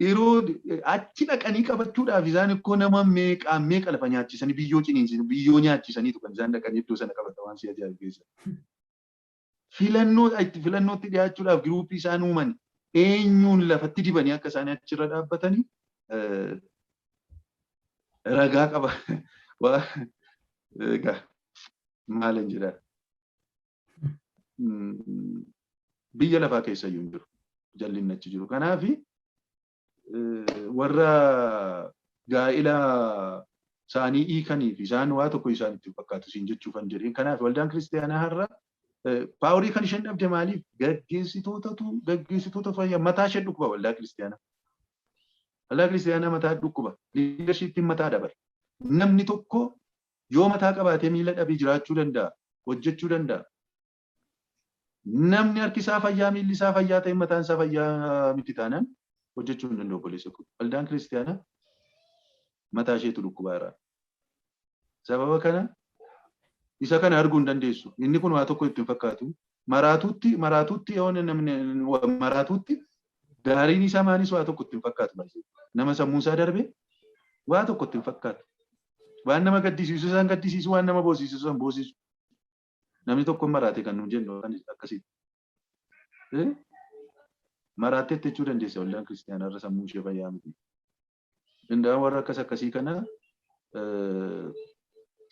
S3: Yeroo achi dhaqanii qabachuudhaaf isaan ikkoo nama meeqaa meeqa lafa nyaachisanii, biyyoo ciniinsanii, biyyoo nyaachisaniitu kan isaan dhaqanii iddoo sana qabatan waan si ajaa'ibu keessa. Filannoo itti filannootti dhiyaachuudhaaf groupii isaan uuman eenyuun lafatti dibanii akka isaan achirra dhaabbatanii ragaa qaba. Egaa maalan jedhaa. Biyya lafaa keessa iyyuu hin jiru. Jallinni achi jiru. Kanaafi warra gaa'ila isaanii hiikanii fi isaan waa tokko isaan itti fakkaatu siin jechuufan jedheen. Kanaaf waldaan kiristaanaa har'a powerii kan isheen dhabde maaliif? Gaggeessitootatu, gaggeessitoota fayyaa mataa ishee dhukkuba waldaa kiristaanaa. Waldaa kiristaanaa mataa dhukkuba. Leadershipiin mataa dabala. Namni tokko yoo mataa qabaatee miila dhabee jiraachuu danda'a, hojjechuu danda'a. Namni harki isaa fayyaa, miilli isaa fayyaa ta'e, mataan isaa fayyaa miti taanaan hojjechuu hin danda'u, obboleessa koo. Waldaan kiristaanaa mataa isheetu dhukkubaa jira. Sababa kana isa kana arguu hin dandeessu. Inni kun waa tokko itti hin fakkaatu. Maraatuutti maraatuutti yoo namni maraatuutti gaariin isaa maanis waa tokko itti hin fakkaatu. Nama sammuu isaa darbe waa tokko itti hin fakkaatu. Waan nama gaddisiisu isaan gaddisiisu, waan nama boosisu isaan boosisu. Namni tokko maraate kan nuun jennu akkasitti. Maraattee jechuu dandeessa, waldaan kiristaanaa irra sammuu ishee fayyaa miti. Danda'an warra akkas akkasii kana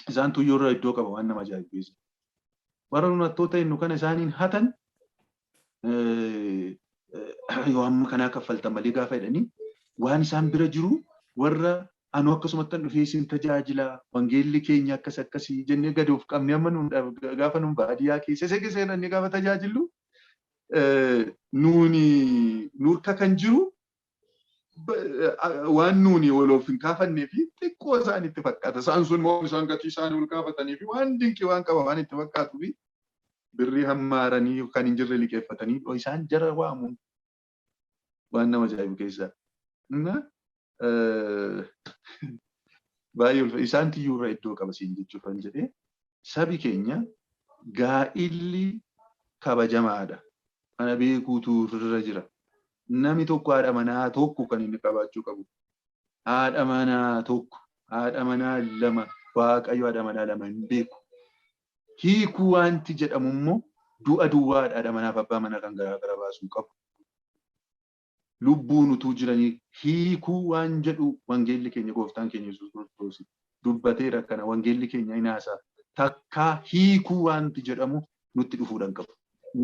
S3: isaan tuyyoo irra iddoo qaba waan nama ajaa'ibsiisu. Warra nunattoota jennu kana isaaniin hatan, yoo amma kanaa kaffaltan malee gaafa jedhanii waan isaan bira jiru, warra anu akkasumatti dhufee isin tajaajila, wangeelli keenya akkas akkasii jennee gadi of qabne, amma nuun gaafa nuun baadiyyaa keessa isa keessa jedhanii gaafa tajaajillu, nuuni nurka kan jiru waan nuuni wal of hin kaafannee fi xiqqoo isaan itti fakkaata. Isaan sun immoo isaan gatii isaanii ol kaafatanii fi waan dinqii waan qaba waan itti fakkaatuu fi birrii hammaaranii kan hin jirre liqeeffatanii isaan jara waamuun waan nama ajaa'ibu keessaa. Baay'ee ulfa isaan tiyyuurra iddoo qaba siin jechuufan jedhee, sabi keenya gaa'illi kabajamaadha. Kana beekuutu irra jira. Namni tokko haadha manaa tokko kan inni qabaachuu qabu. Haadha manaa tokko, haadha manaa lama, Waaqayyo haadha manaa lama hin beeku. Hiikuu wanti jedhamu immoo du'a duwwaadha, haadha manaaf abbaa manaa kan garaa gara baasuu qabu. Lubbuun utuu jiranii hiikuu waan jedhu wangeelli keenya, gooftaan keenya Yesuus Kiristoos dubbateera, kana wangeelli keenya hin haasa'a. Takkaa hiikuu wanti jedhamu nutti dhufuudhaan qabu.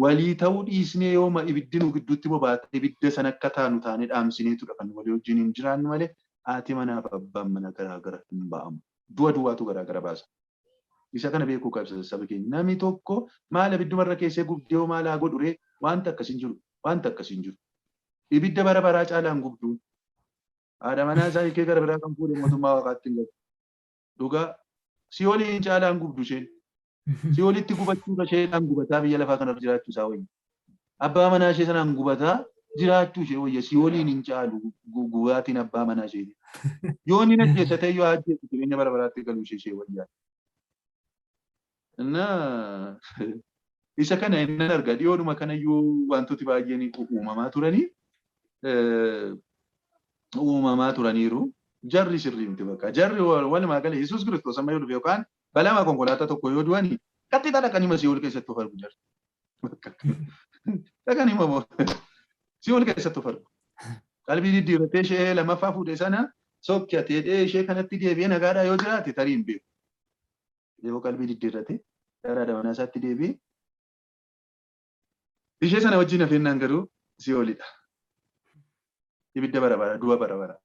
S3: Walii ta'uu dhiisnee yooma ibiddi nu gidduutti bobaate, ibidda sana akka taanu taanee dhaamsineetudha kan walii wajjin hin jiraannu malee haati manaaf abbaan mana garaa gara hin ba'amu. Du'a duwwaatu garaa gara baasa. Isa kana beekuu qabsa saba keenya. Namni tokko maal ibiddumarra keessee gubdee maal haa godhu ree? Wanta akkasiin jiru. Wanta akkasiin jiru. Ibidda bara baraa caalaan gubduun. Haadha manaa isaa hiikee gara biraa kan fuudhe mootummaa waaqaatti hin galu. Dhugaa si'ooliin caalaan gubdu isheen. Si'oolitti gubachuudha isheedhaan gubataa biyya lafaa kanarra jiraachuu isaa wayya. Abbaa manaa ishee sanaan gubataa jiraachuu ishee wayya, si'ooliin hin caalu gubaatiin abbaa manaa ishee. Yoo inni ajjeessa ta'e, yoo ajjeessu, jireenya bara baraatti galuu ishee ishee wayyaa. Innaa isa kana inni arga dhiyoodhuma kanayyuu wantooti baay'een uumamaa turaniiru. Jarri sirrii miti bakka. Jarri walumaa gala Yesuus Kiristoos amma yoo dhufe yookaan balaa konkolaataa tokko yoo du'ani, qaxxixa dhaqanii si'ool keessatti of argu jarri. Dhaqanii si'ool keessatti of argu. Qalbii diddiirratee ishee lammaffaa fuudhe sana sokkatee ishee kanatti deebi'ee nagaadhaa yoo jiraate tarii hin beeku. Yoo qalbii diddiirrate Gara haadha manaa isaatti deebi'e. Ishee sana wajjin hafeennaan garuu si'oolidha. Ibidda bara bara, du'a bara bara.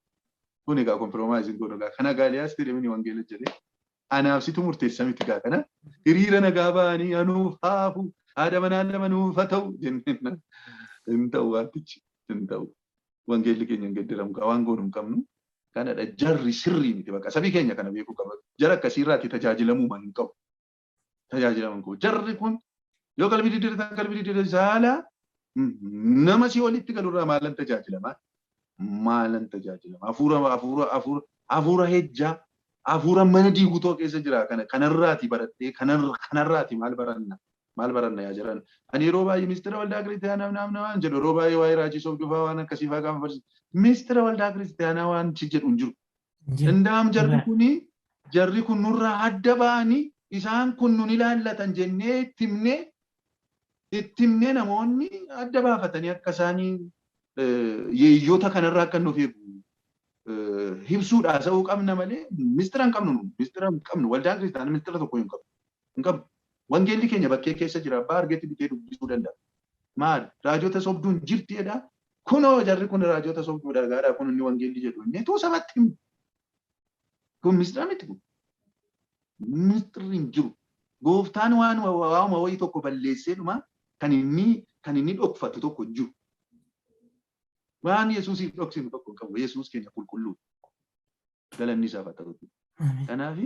S3: Kun egaa compromise godhu egaa. Kana Gaaliyaas jedhamini wangeela jedhee. Anaaf situ murteessa miti gaa kana. Hiriira nagaa ba'anii anuuf haafu, haadha manaa lama nuuf haa ta'u jenneen hin ta'u wantichi hin ta'u. Wangeelli keenya hin geddiramu gaa waan goonu hin qabnu. Kanadha jarri sirrii miti bakka sabii keenya kana beekuu qaba. Jara akkasiirraatti tajaajilamuu hin qabu. Tajaajilamuu hin qabu. Jarri kun yoo qalbii diddiiratan qalbii diddiiratan saalaa nama si olitti galurraa maalan tajaajilamaa? Maalan tajaajilama? Hafuura hafuura hafuura hafuura hejjaa hafuura mana diigutoo keessa jira kana kanarraati baradhee kanarraati maal baranna? Maal baranna yaa jiran? Ani yeroo baay'ee mistira waldaa kiristaanaa naam namaan jedhu yeroo baay'ee waa'ee raajii sobduu fa'aa waan akkasii fa'aa gaafa barsiisu. Mistira waldaa kiristaanaa waan jedhu hin jiru. Indaam jarri kun nurraa adda ba'anii isaan kun nun ilaallatan jennee itti himnee namoonni adda baafatanii akka isaanii yeeyyoota kanarraa akka nuuf eegu ibsuudha haasa'uu qabna malee mistira hin qabnu, nu mistira hin qabnu. Waldaan kiristaanaa mistira tokko hin qabnu, hin qabnu. Wangeelli keenya bakkee keessa jira, abbaa argetti bitee dubbisuu danda'a. Maal raajota sobduun jirti jedha. Kunoo jarri kun raajota sobduudha gaadha kun inni wangeelli jedhu inni tuu sabatti himu. Kun mistira miti kun. Mistirri hin jiru. Gooftaan waan waama wayii tokko balleessee dhuma kan inni dhokfatu tokko hin jiru. Waan Yesuusiif dhoksinu tokko hin qabu. Yesuus keenya qulqulluu. Galanni isaaf haa ta'u. Kanaaf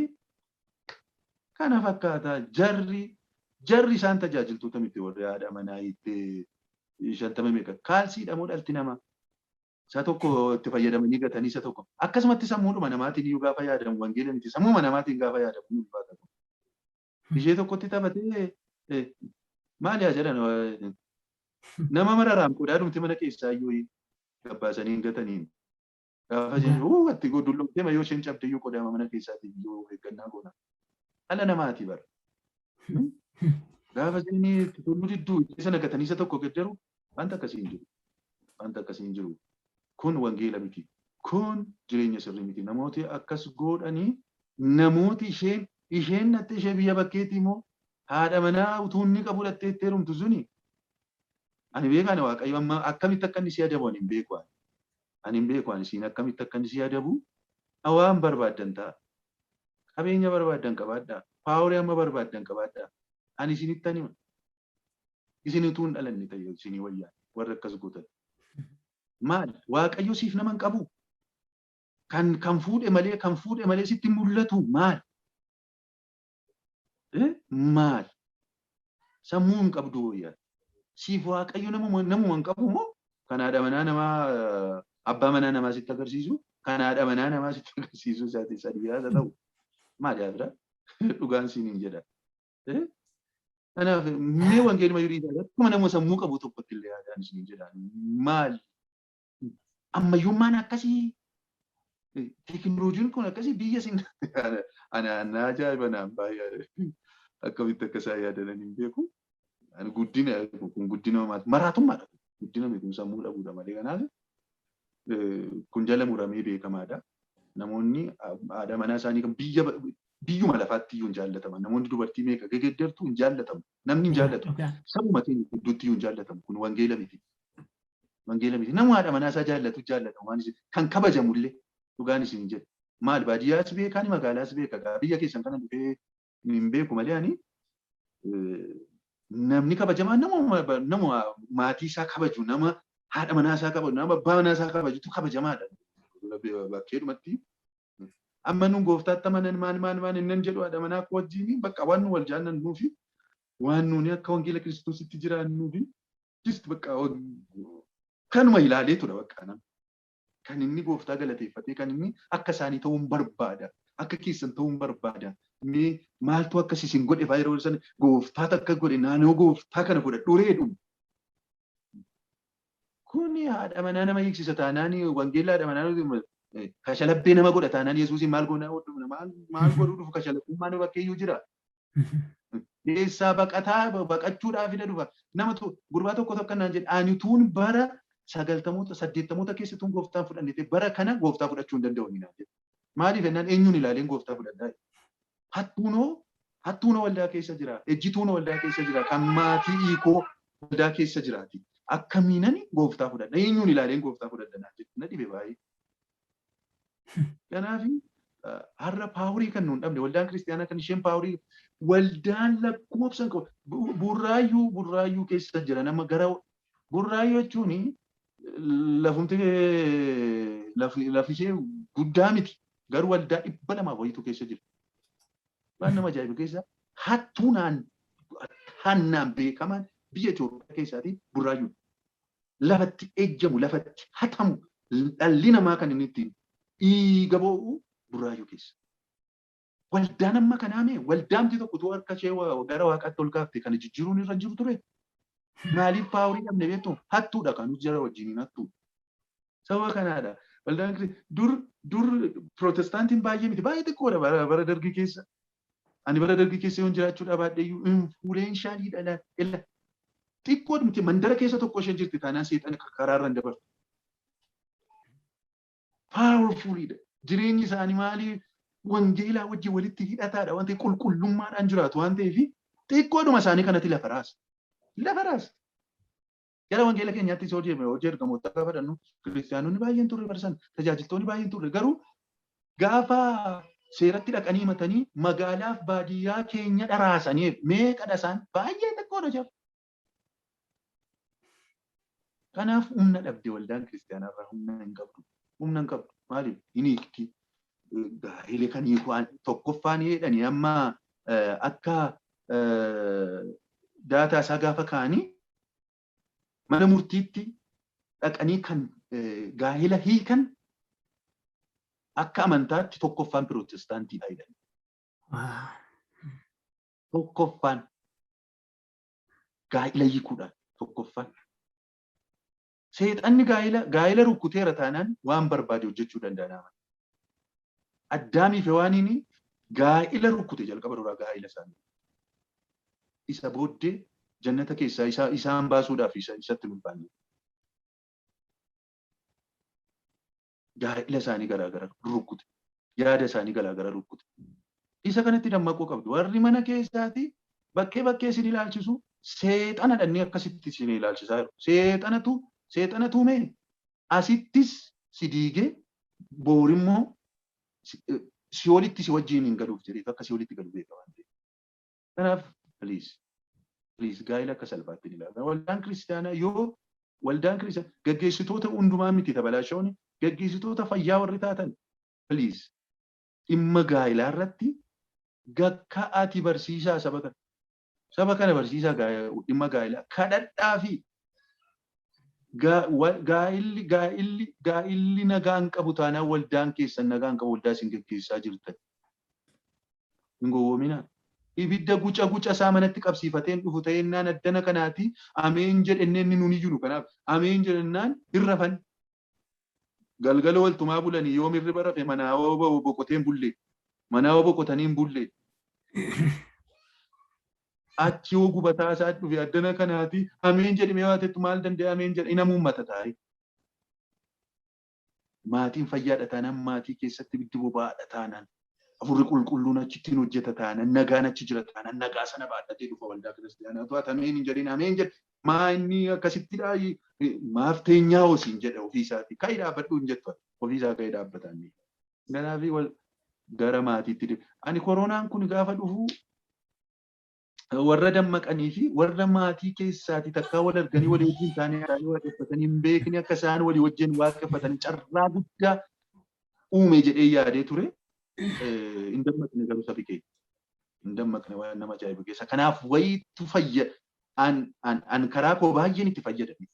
S3: kana fakkaata jarri isaan tajaajiltoota miti warri haadha manaa hiittee 50 meeqa kaalsiidha moo dhalti namaa. Isa tokko itti fayyadamanii gatanii isa tokko. Akkasumatti sammuudhuma namaatiin iyyuu gaafa yaadamu wangeela miti sammuuma namaatiin gaafa yaadamu ni ulfaata. Ishee tokkotti taphatee maal yaa jedhan nama mararaan qodaadhumti mana keessaa iyyuu gabbaasanii hin gataniin. Gaafa isheen uu atti dullomtee yoo isheen cabde iyyuu qodaama mana keessaatiin iyyuu eeggannaa goona. Dhala namaati bara. Gaafa isheen itti toluu didduu ishee sana gatanii isa tokko geddaru wanta akkasii hin jiru. Wanta akkasii hin jiru. Kun wangeela miti. Kun jireenya sirrii miti. Namooti akkas godhanii namooti isheen dhatte ishee biyya bakkeetii immoo haadha manaa utuu inni qabu dhattee itti heerumtu suni ani beekaan Waaqayyo amma akkamitti akka inni si adabu ani hin beeku ani. Ani hin beeku ani siin akkamitti akka inni si adabu waan barbaaddan ta'a. Qabeenya barbaaddan qabaadhaa. Power amma barbaaddan qabaadhaa. Ani isinitti hima. Isin utuu hin dhalanne ta'e isinii wayyaa warra akkas gootan. Maal Waaqayyo siif nama hin qabu. Kan fuudhe malee sitti mul'atu maal? Maal? Sammuu hin qabdu wayyaa. Siif Waaqayyo namuma hin qabu moo kan haadha manaa namaa abbaa manaa namaa sitti agarsiisu kan haadha manaa namaa sitti agarsiisu isaati sadii haa ta'u maal yaa bira dhugaan siin hin jedha. Kanaaf mee wangeeluma yurii isaa akkuma nama sammuu qabu tokkotti illee yaadaan isin jedha. Maal ammayyummaan akkasii teekinooloojiin kun akkasii biyya isin ana na ajaa'iba naan baay'ee akkamitti akka isaan yaadan hin beeku. Ani guddina kun guddina maraatummaadha. Guddina miti, sammuu dhabuudha malee. Kanaaf kun jala muramee beekamaadha. Namoonni haadha manaa isaanii kan biyya biyyuma lafaatti iyyuu hin jaallataman. Namoonni dubartii meeqa gegeddartu hin jaallatamu. Namni hin jaallatu. Sabuma keenya gidduutti iyyuu hin jaallatamu. Kun wangeela miti. Wangeela miti. Nama haadha manaa isaa jaallatu jaallatamu. Waan isin kan kabajamullee dhugaan isin jedhu. Maal baadiyyaas beekaa ni magaalaas beeka. Biyya keessan kana dhufee hin beeku malee ani namni kabajamaan nama maatii isaa kabaju, nama haadha manaa isaa kabaju, nama abbaa manaa isaa kabajutu kabajamaadha. Bakkeedhumatti amma nun gooftaatti amanan maal maal maal innan jedhu haadha manaa koo wajjin bakka waan nu wal jaallannuu fi waan nuuni akka wangeela Kiristoositti jiraannuu fi just bakka kanuma ilaalee tura bakka nama. Kan inni gooftaa galateeffatee kan inni akka isaanii ta'uun barbaada. Akka keessan ta'uun barbaada. Mee maaltu akkas isin godhe fa'aa yeroo sana gooftaatu akka godhe naannoo gooftaa kana fudhadhu reedhu. Kuni haadha manaa nama hiiksisa taanaan wangeela haadha manaa kashalabbee nama godha taanaan Yesuusiin maal goonaa maal maal godhuu dhufu kashalabbummaan bakkeeyyuu jira. Keessaa baqataa baqachuudhaaf ida dhufa. Nama gurbaa tokko tokko naan jedhe ani tuun bara 90moota 80moota keessa tuun gooftaan fudhanne bara kana gooftaa fudhachuu hin danda'u naan jedhe. Maaliif jennaan eenyuun ilaaleen gooftaa fudhadhaa? Hattuunoo Hattuun waldaa keessa jira. Ejjituun waldaa keessa jira. Kan maatii hiikoo waldaa keessa jiraati. Akkamiinani gooftaa fudhadha? Eenyuun ilaaleen gooftaa fudhadha naan jedhu na dhibe baay'ee. Kanaaf har'a power kan nuun dhabne, waldaan kiristaanaa kan isheen power waldaan lakkoofsan qabu Burraayyuu keessa jira. Nama gara Burraayyuu jechuun lafumti lafi ishee guddaa miti, garuu waldaa 200 wayitu keessa jira. Waan nama ajaa'ibu keessa hattuunaan hannaan beekamaan biyya Itoophiyaa keessaatii Burraayyuu. Lafatti ejjamu, lafatti hatamu, dhalli namaa kan inni ittiin dhiiga boo'u Burraayyuu keessa. Waldaan amma kanaa mee waldaamti tokko utuu harka ishee gara waaqaatti ol kaafte kana jijjiiruun irra jiru ture. Maaliif power dhabne beektu? Hattuudha kan jara wajjiniin hattuudha. Sababa kanaadha. Waldaan dur dur pirootestaantiin baay'ee miti, baay'ee xiqqoodha bara dargii keessa. Ani bara dargii keessa yoon jiraachuu dhabaadhe iyyuu influential dha ila. Xiqqoo miti, mandara keessa tokko isheen jirti taanaan seexana karaarra hin dabartu. Powerful dha. Jireenyi isaanii maali, wangeelaa wajjin walitti hidhataadha waan ta'eef, qulqullummaadhaan jiraatu waan ta'eef, xiqqoodhuma isaanii kanatti lafa raasa. Lafa raasa. Gara wangeela keenyaatti hojii hojii ergamoota gaafa fudhannu, kiristaanonni baay'een turre barsan, tajaajiltoonni baay'een turre, garuu gaafa seeratti dhaqanii himatanii magaalaaf baadiyyaa keenya dharaasanii meeqadha isaan? Baay'ee xiqqoodha jiru. Kanaaf humna dhabde waldaan kiristaanaa irraa, humna hin qabdu. Humna hin qabdu. Maaliif? Hin hiikti. Gaa'ela kan hiiku tokkoffaan jedhanii amma akka data isaa gaafa kaa'anii mana murtiitti dhaqanii kan gaa'ela hiikan akka amantaatti tokkoffaan pirootestaantiidha jedhan. Tokkoffaan gaa'ela hiikuudhaan tokkoffaan. Seexanni gaa'ela rukkuteera taanaan waan barbaade hojjechuu danda'a nama. Addaamii fi Hewaaniin gaa'ela rukkute jalqaba duraa gaa'ela isaanii. Isa booddee jannata keessaa isaan baasuudhaaf isatti ulfaanne. Gaa'ela isaanii garaagara rukkute. Yaada isaanii garaagara rukkute. Isa kanatti dammaquu qabdu. Warri mana keessaati bakkee bakkee isin ilaalchisu seexana dhannee akkasitti isin ilaalchisaa jiru. Seexanatu mee asittis si diigee boorimmoo si'oolitti si wajjin hin galuuf jedhee akka si'oolitti galu beeka waan ta'eef. Kanaaf please, please, gaa'ela akka salphaatti hin ilaalu. Waldaan kiristaanaa, yoo waldaan kiristaanaa gaggeessitoota hundumaa miti tabalaashooni, gaggeessitoota fayyaa warri taatan, please, dhimma gaa'elaa irratti gakka ati barsiisaa saba kana. Saba kana barsiisaa dhimma gaa'elaa kadhadhaa fi gaa'illi nagaan qabu taanaan waldaan keessan nagaan qabu, waldaa isin gaggeessaa jirtan. Hin gowwoominaa. Ibidda guca guca isaa manatti qabsiifateen dhufu ta'ennaan addana kanaati ameen jedhennee inni nuun iyyuu kanaaf ameen jedhennaan hin rafan. Galgala waltumaa bulanii yoom hirriba rafe? Manaa hoo boqotee hin bulle. Manaa hoo boqotanii hin bulle. Achi hoo gubataa isaa dhufe addana kanaati ameen jedhimee waatettu maal danda'e ameen jedhe ina muummata taa'e. Maatiin fayyaadha taanaan, maatii keessatti ibiddi boba'aadha taanaan, afurri qulqulluun achitti hin hojjeta taanaan, nagaan achi jira taanaan, nagaa sana baadhatee dhufa waldaa kiristaanaa. To'ata ameen hin jedhin, ameen jedhe maa inni akkasittidha, maaf teenyaa hosiin jedha ofii isaati ka'ii dhaabbadhu hin jettu, ofii isaa ka'ee dhaabbataan. Kanaaf wal gara maatiitti ani koronaan kun gaafa dhufu warra dammaqanii fi warra maatii keessaati takkaa wal arganii walii wajjin isaanii waaqeffatanii hin beekne akka isaan walii wajjin waaqeffatanii carraa guddaa uume jedhee yaadee ture. Hin dammaqne garuu sabi keenya. Hin dammaqne, waan nama ajaa'ibu keessa. Kanaaf wayiitu fayya an karaa koo baay'een itti fayyadame.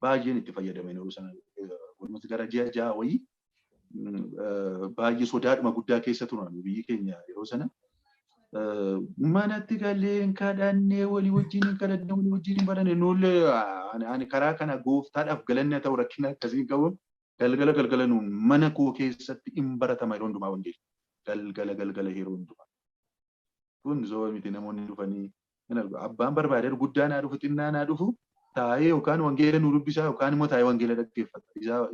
S3: Baay'een itti fayyadame yeroo sana, walumatti gara ji'a 6 wayii baay'ee sodaadhuma guddaa keessa turan biyyi keenya yeroo sana. Manatti galee kadhannee, walii wajjin hin kadhannee, walii wajjin hin baranne. Nullee ani karaa kana gooftaadhaaf galanni haa ta'u, rakkina akkasii hin qabu. Galgala galgala nuun mana koo keessatti hin baratama yeroo hundumaa wangeelli. Galgala galgala yeroo hundumaa. Kun soba miti, namoonni dhufanii hin argu. Abbaan barbaade guddaa naa dhufu, xinnaa naa dhufu, taa'ee yookaan wangeela nu dubbisaa yookaan immoo taa'ee wangeela dhaggeeffata.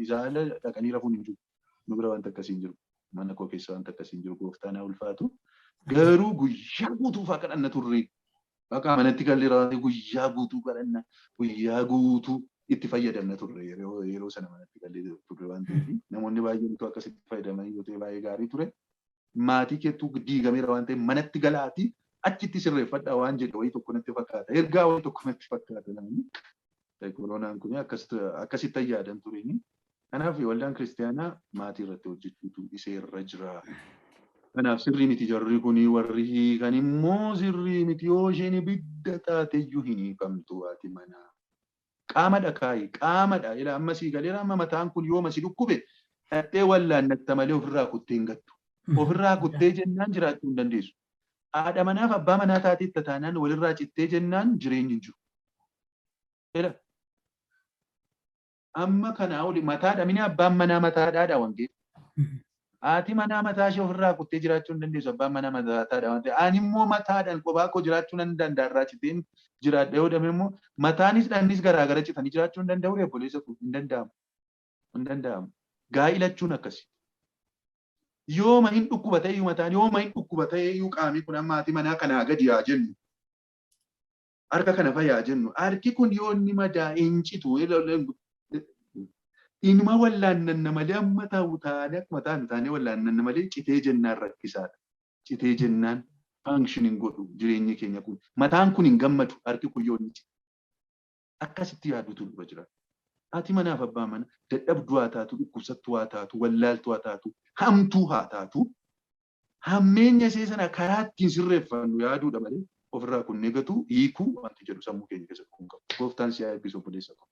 S3: Isaa ala dhaqanii rafuun hin jiru. Nu bira wanta akkasii hin jiru. Mana koo keessa wanta akkasii hin jiru. Gooftaan haa ulfaatu. Garuu guyyaa guutuu fa'aa kadhanna turre. Bakka manatti gallee raawwate guyyaa guutuu kadhanna, guyyaa guutuu itti fayyadamna turre yeroo sana manatti gallee turre waan ta'eef, namoonni baay'een utuu akkasitti fayyadamanii yoo ta'e baay'ee gaarii ture. Maatii keettuu diigameera waan ta'eef, manatti galaatii achitti sirreeffadhaa waan jedhe wayii tokko natti fakkaata. Ergaa wayii tokko natti fakkaata namni. Koronaan kun akkasitti yaadan tureeni. Kanaaf waldaan kiristaanaa maatii irratti hojjechuutu iseerra jira. Kanaaf sirrii miti jarri kuni, warri hiikan immoo sirrii miti. Yoo isheen ibidda taateyyuu hin hiikamtu haati manaa. Qaamadha kaayi, qaamadha. Ila amma sii galeera, amma mataan kun yooma si dhukkube dhattee wallaannatta malee ofirraa kuttee hin gattu. Ofirraa kuttee jennaan jiraachuu hin dandeessu. Haadha manaaf abbaa manaa taateetta taanaan walirraa cittee jennaan jireenyi hin jiru. Ila amma kanaa oli mataadha mini, abbaan manaa mataadhaadha wangeela. Haati manaa mataa ishee ofirraa kuttee jiraachuu hin dandeessu. Abbaan manaa mataadha waan ta'eef. Ani immoo mataadhaan kophaa koo jiraachuu nan danda'a, irraa citeen jiraadha yoo dhame immoo mataanis dhannis garaagara citanii jiraachuu hin danda'u, obboleessa koo, hin danda'amu. Hin danda'amu. Gaa'ilachuun akkasi. Yooma hin dhukkuba ta'eyyuu mataan, yooma hin dhukkuba ta'eyyuu qaamni kun, amma haati manaa kanaa gadi haa jennu. Harka kana fayyaa jennu. Harki kun yoo inni madaa'e hin citu. Inuma wallaannanna malee, amma ta'u taanee akkuma taanu taanee wallaannanna malee, citee jennaan rakkisaadha. Citee jennaan function hin godhu jireenyi keenya kun. Mataan kun hin gammadu harki kun yoo inni cite. Akkasitti yaaduutu dura jira. Haati manaaf abbaa mana dadhabduu haa taatu, dhukkubsattuu haa taatu, wallaaltuu haa taatu, hamtuu haa taatu, hammeenya ishee sana karaa ittiin sirreeffannu yaaduudha malee ofirraa kunnee gatu, hiikuu wanti jedhu sammuu keenya keessatti kun qabu. Gooftaan si haa eebbisu, obboleessa koo.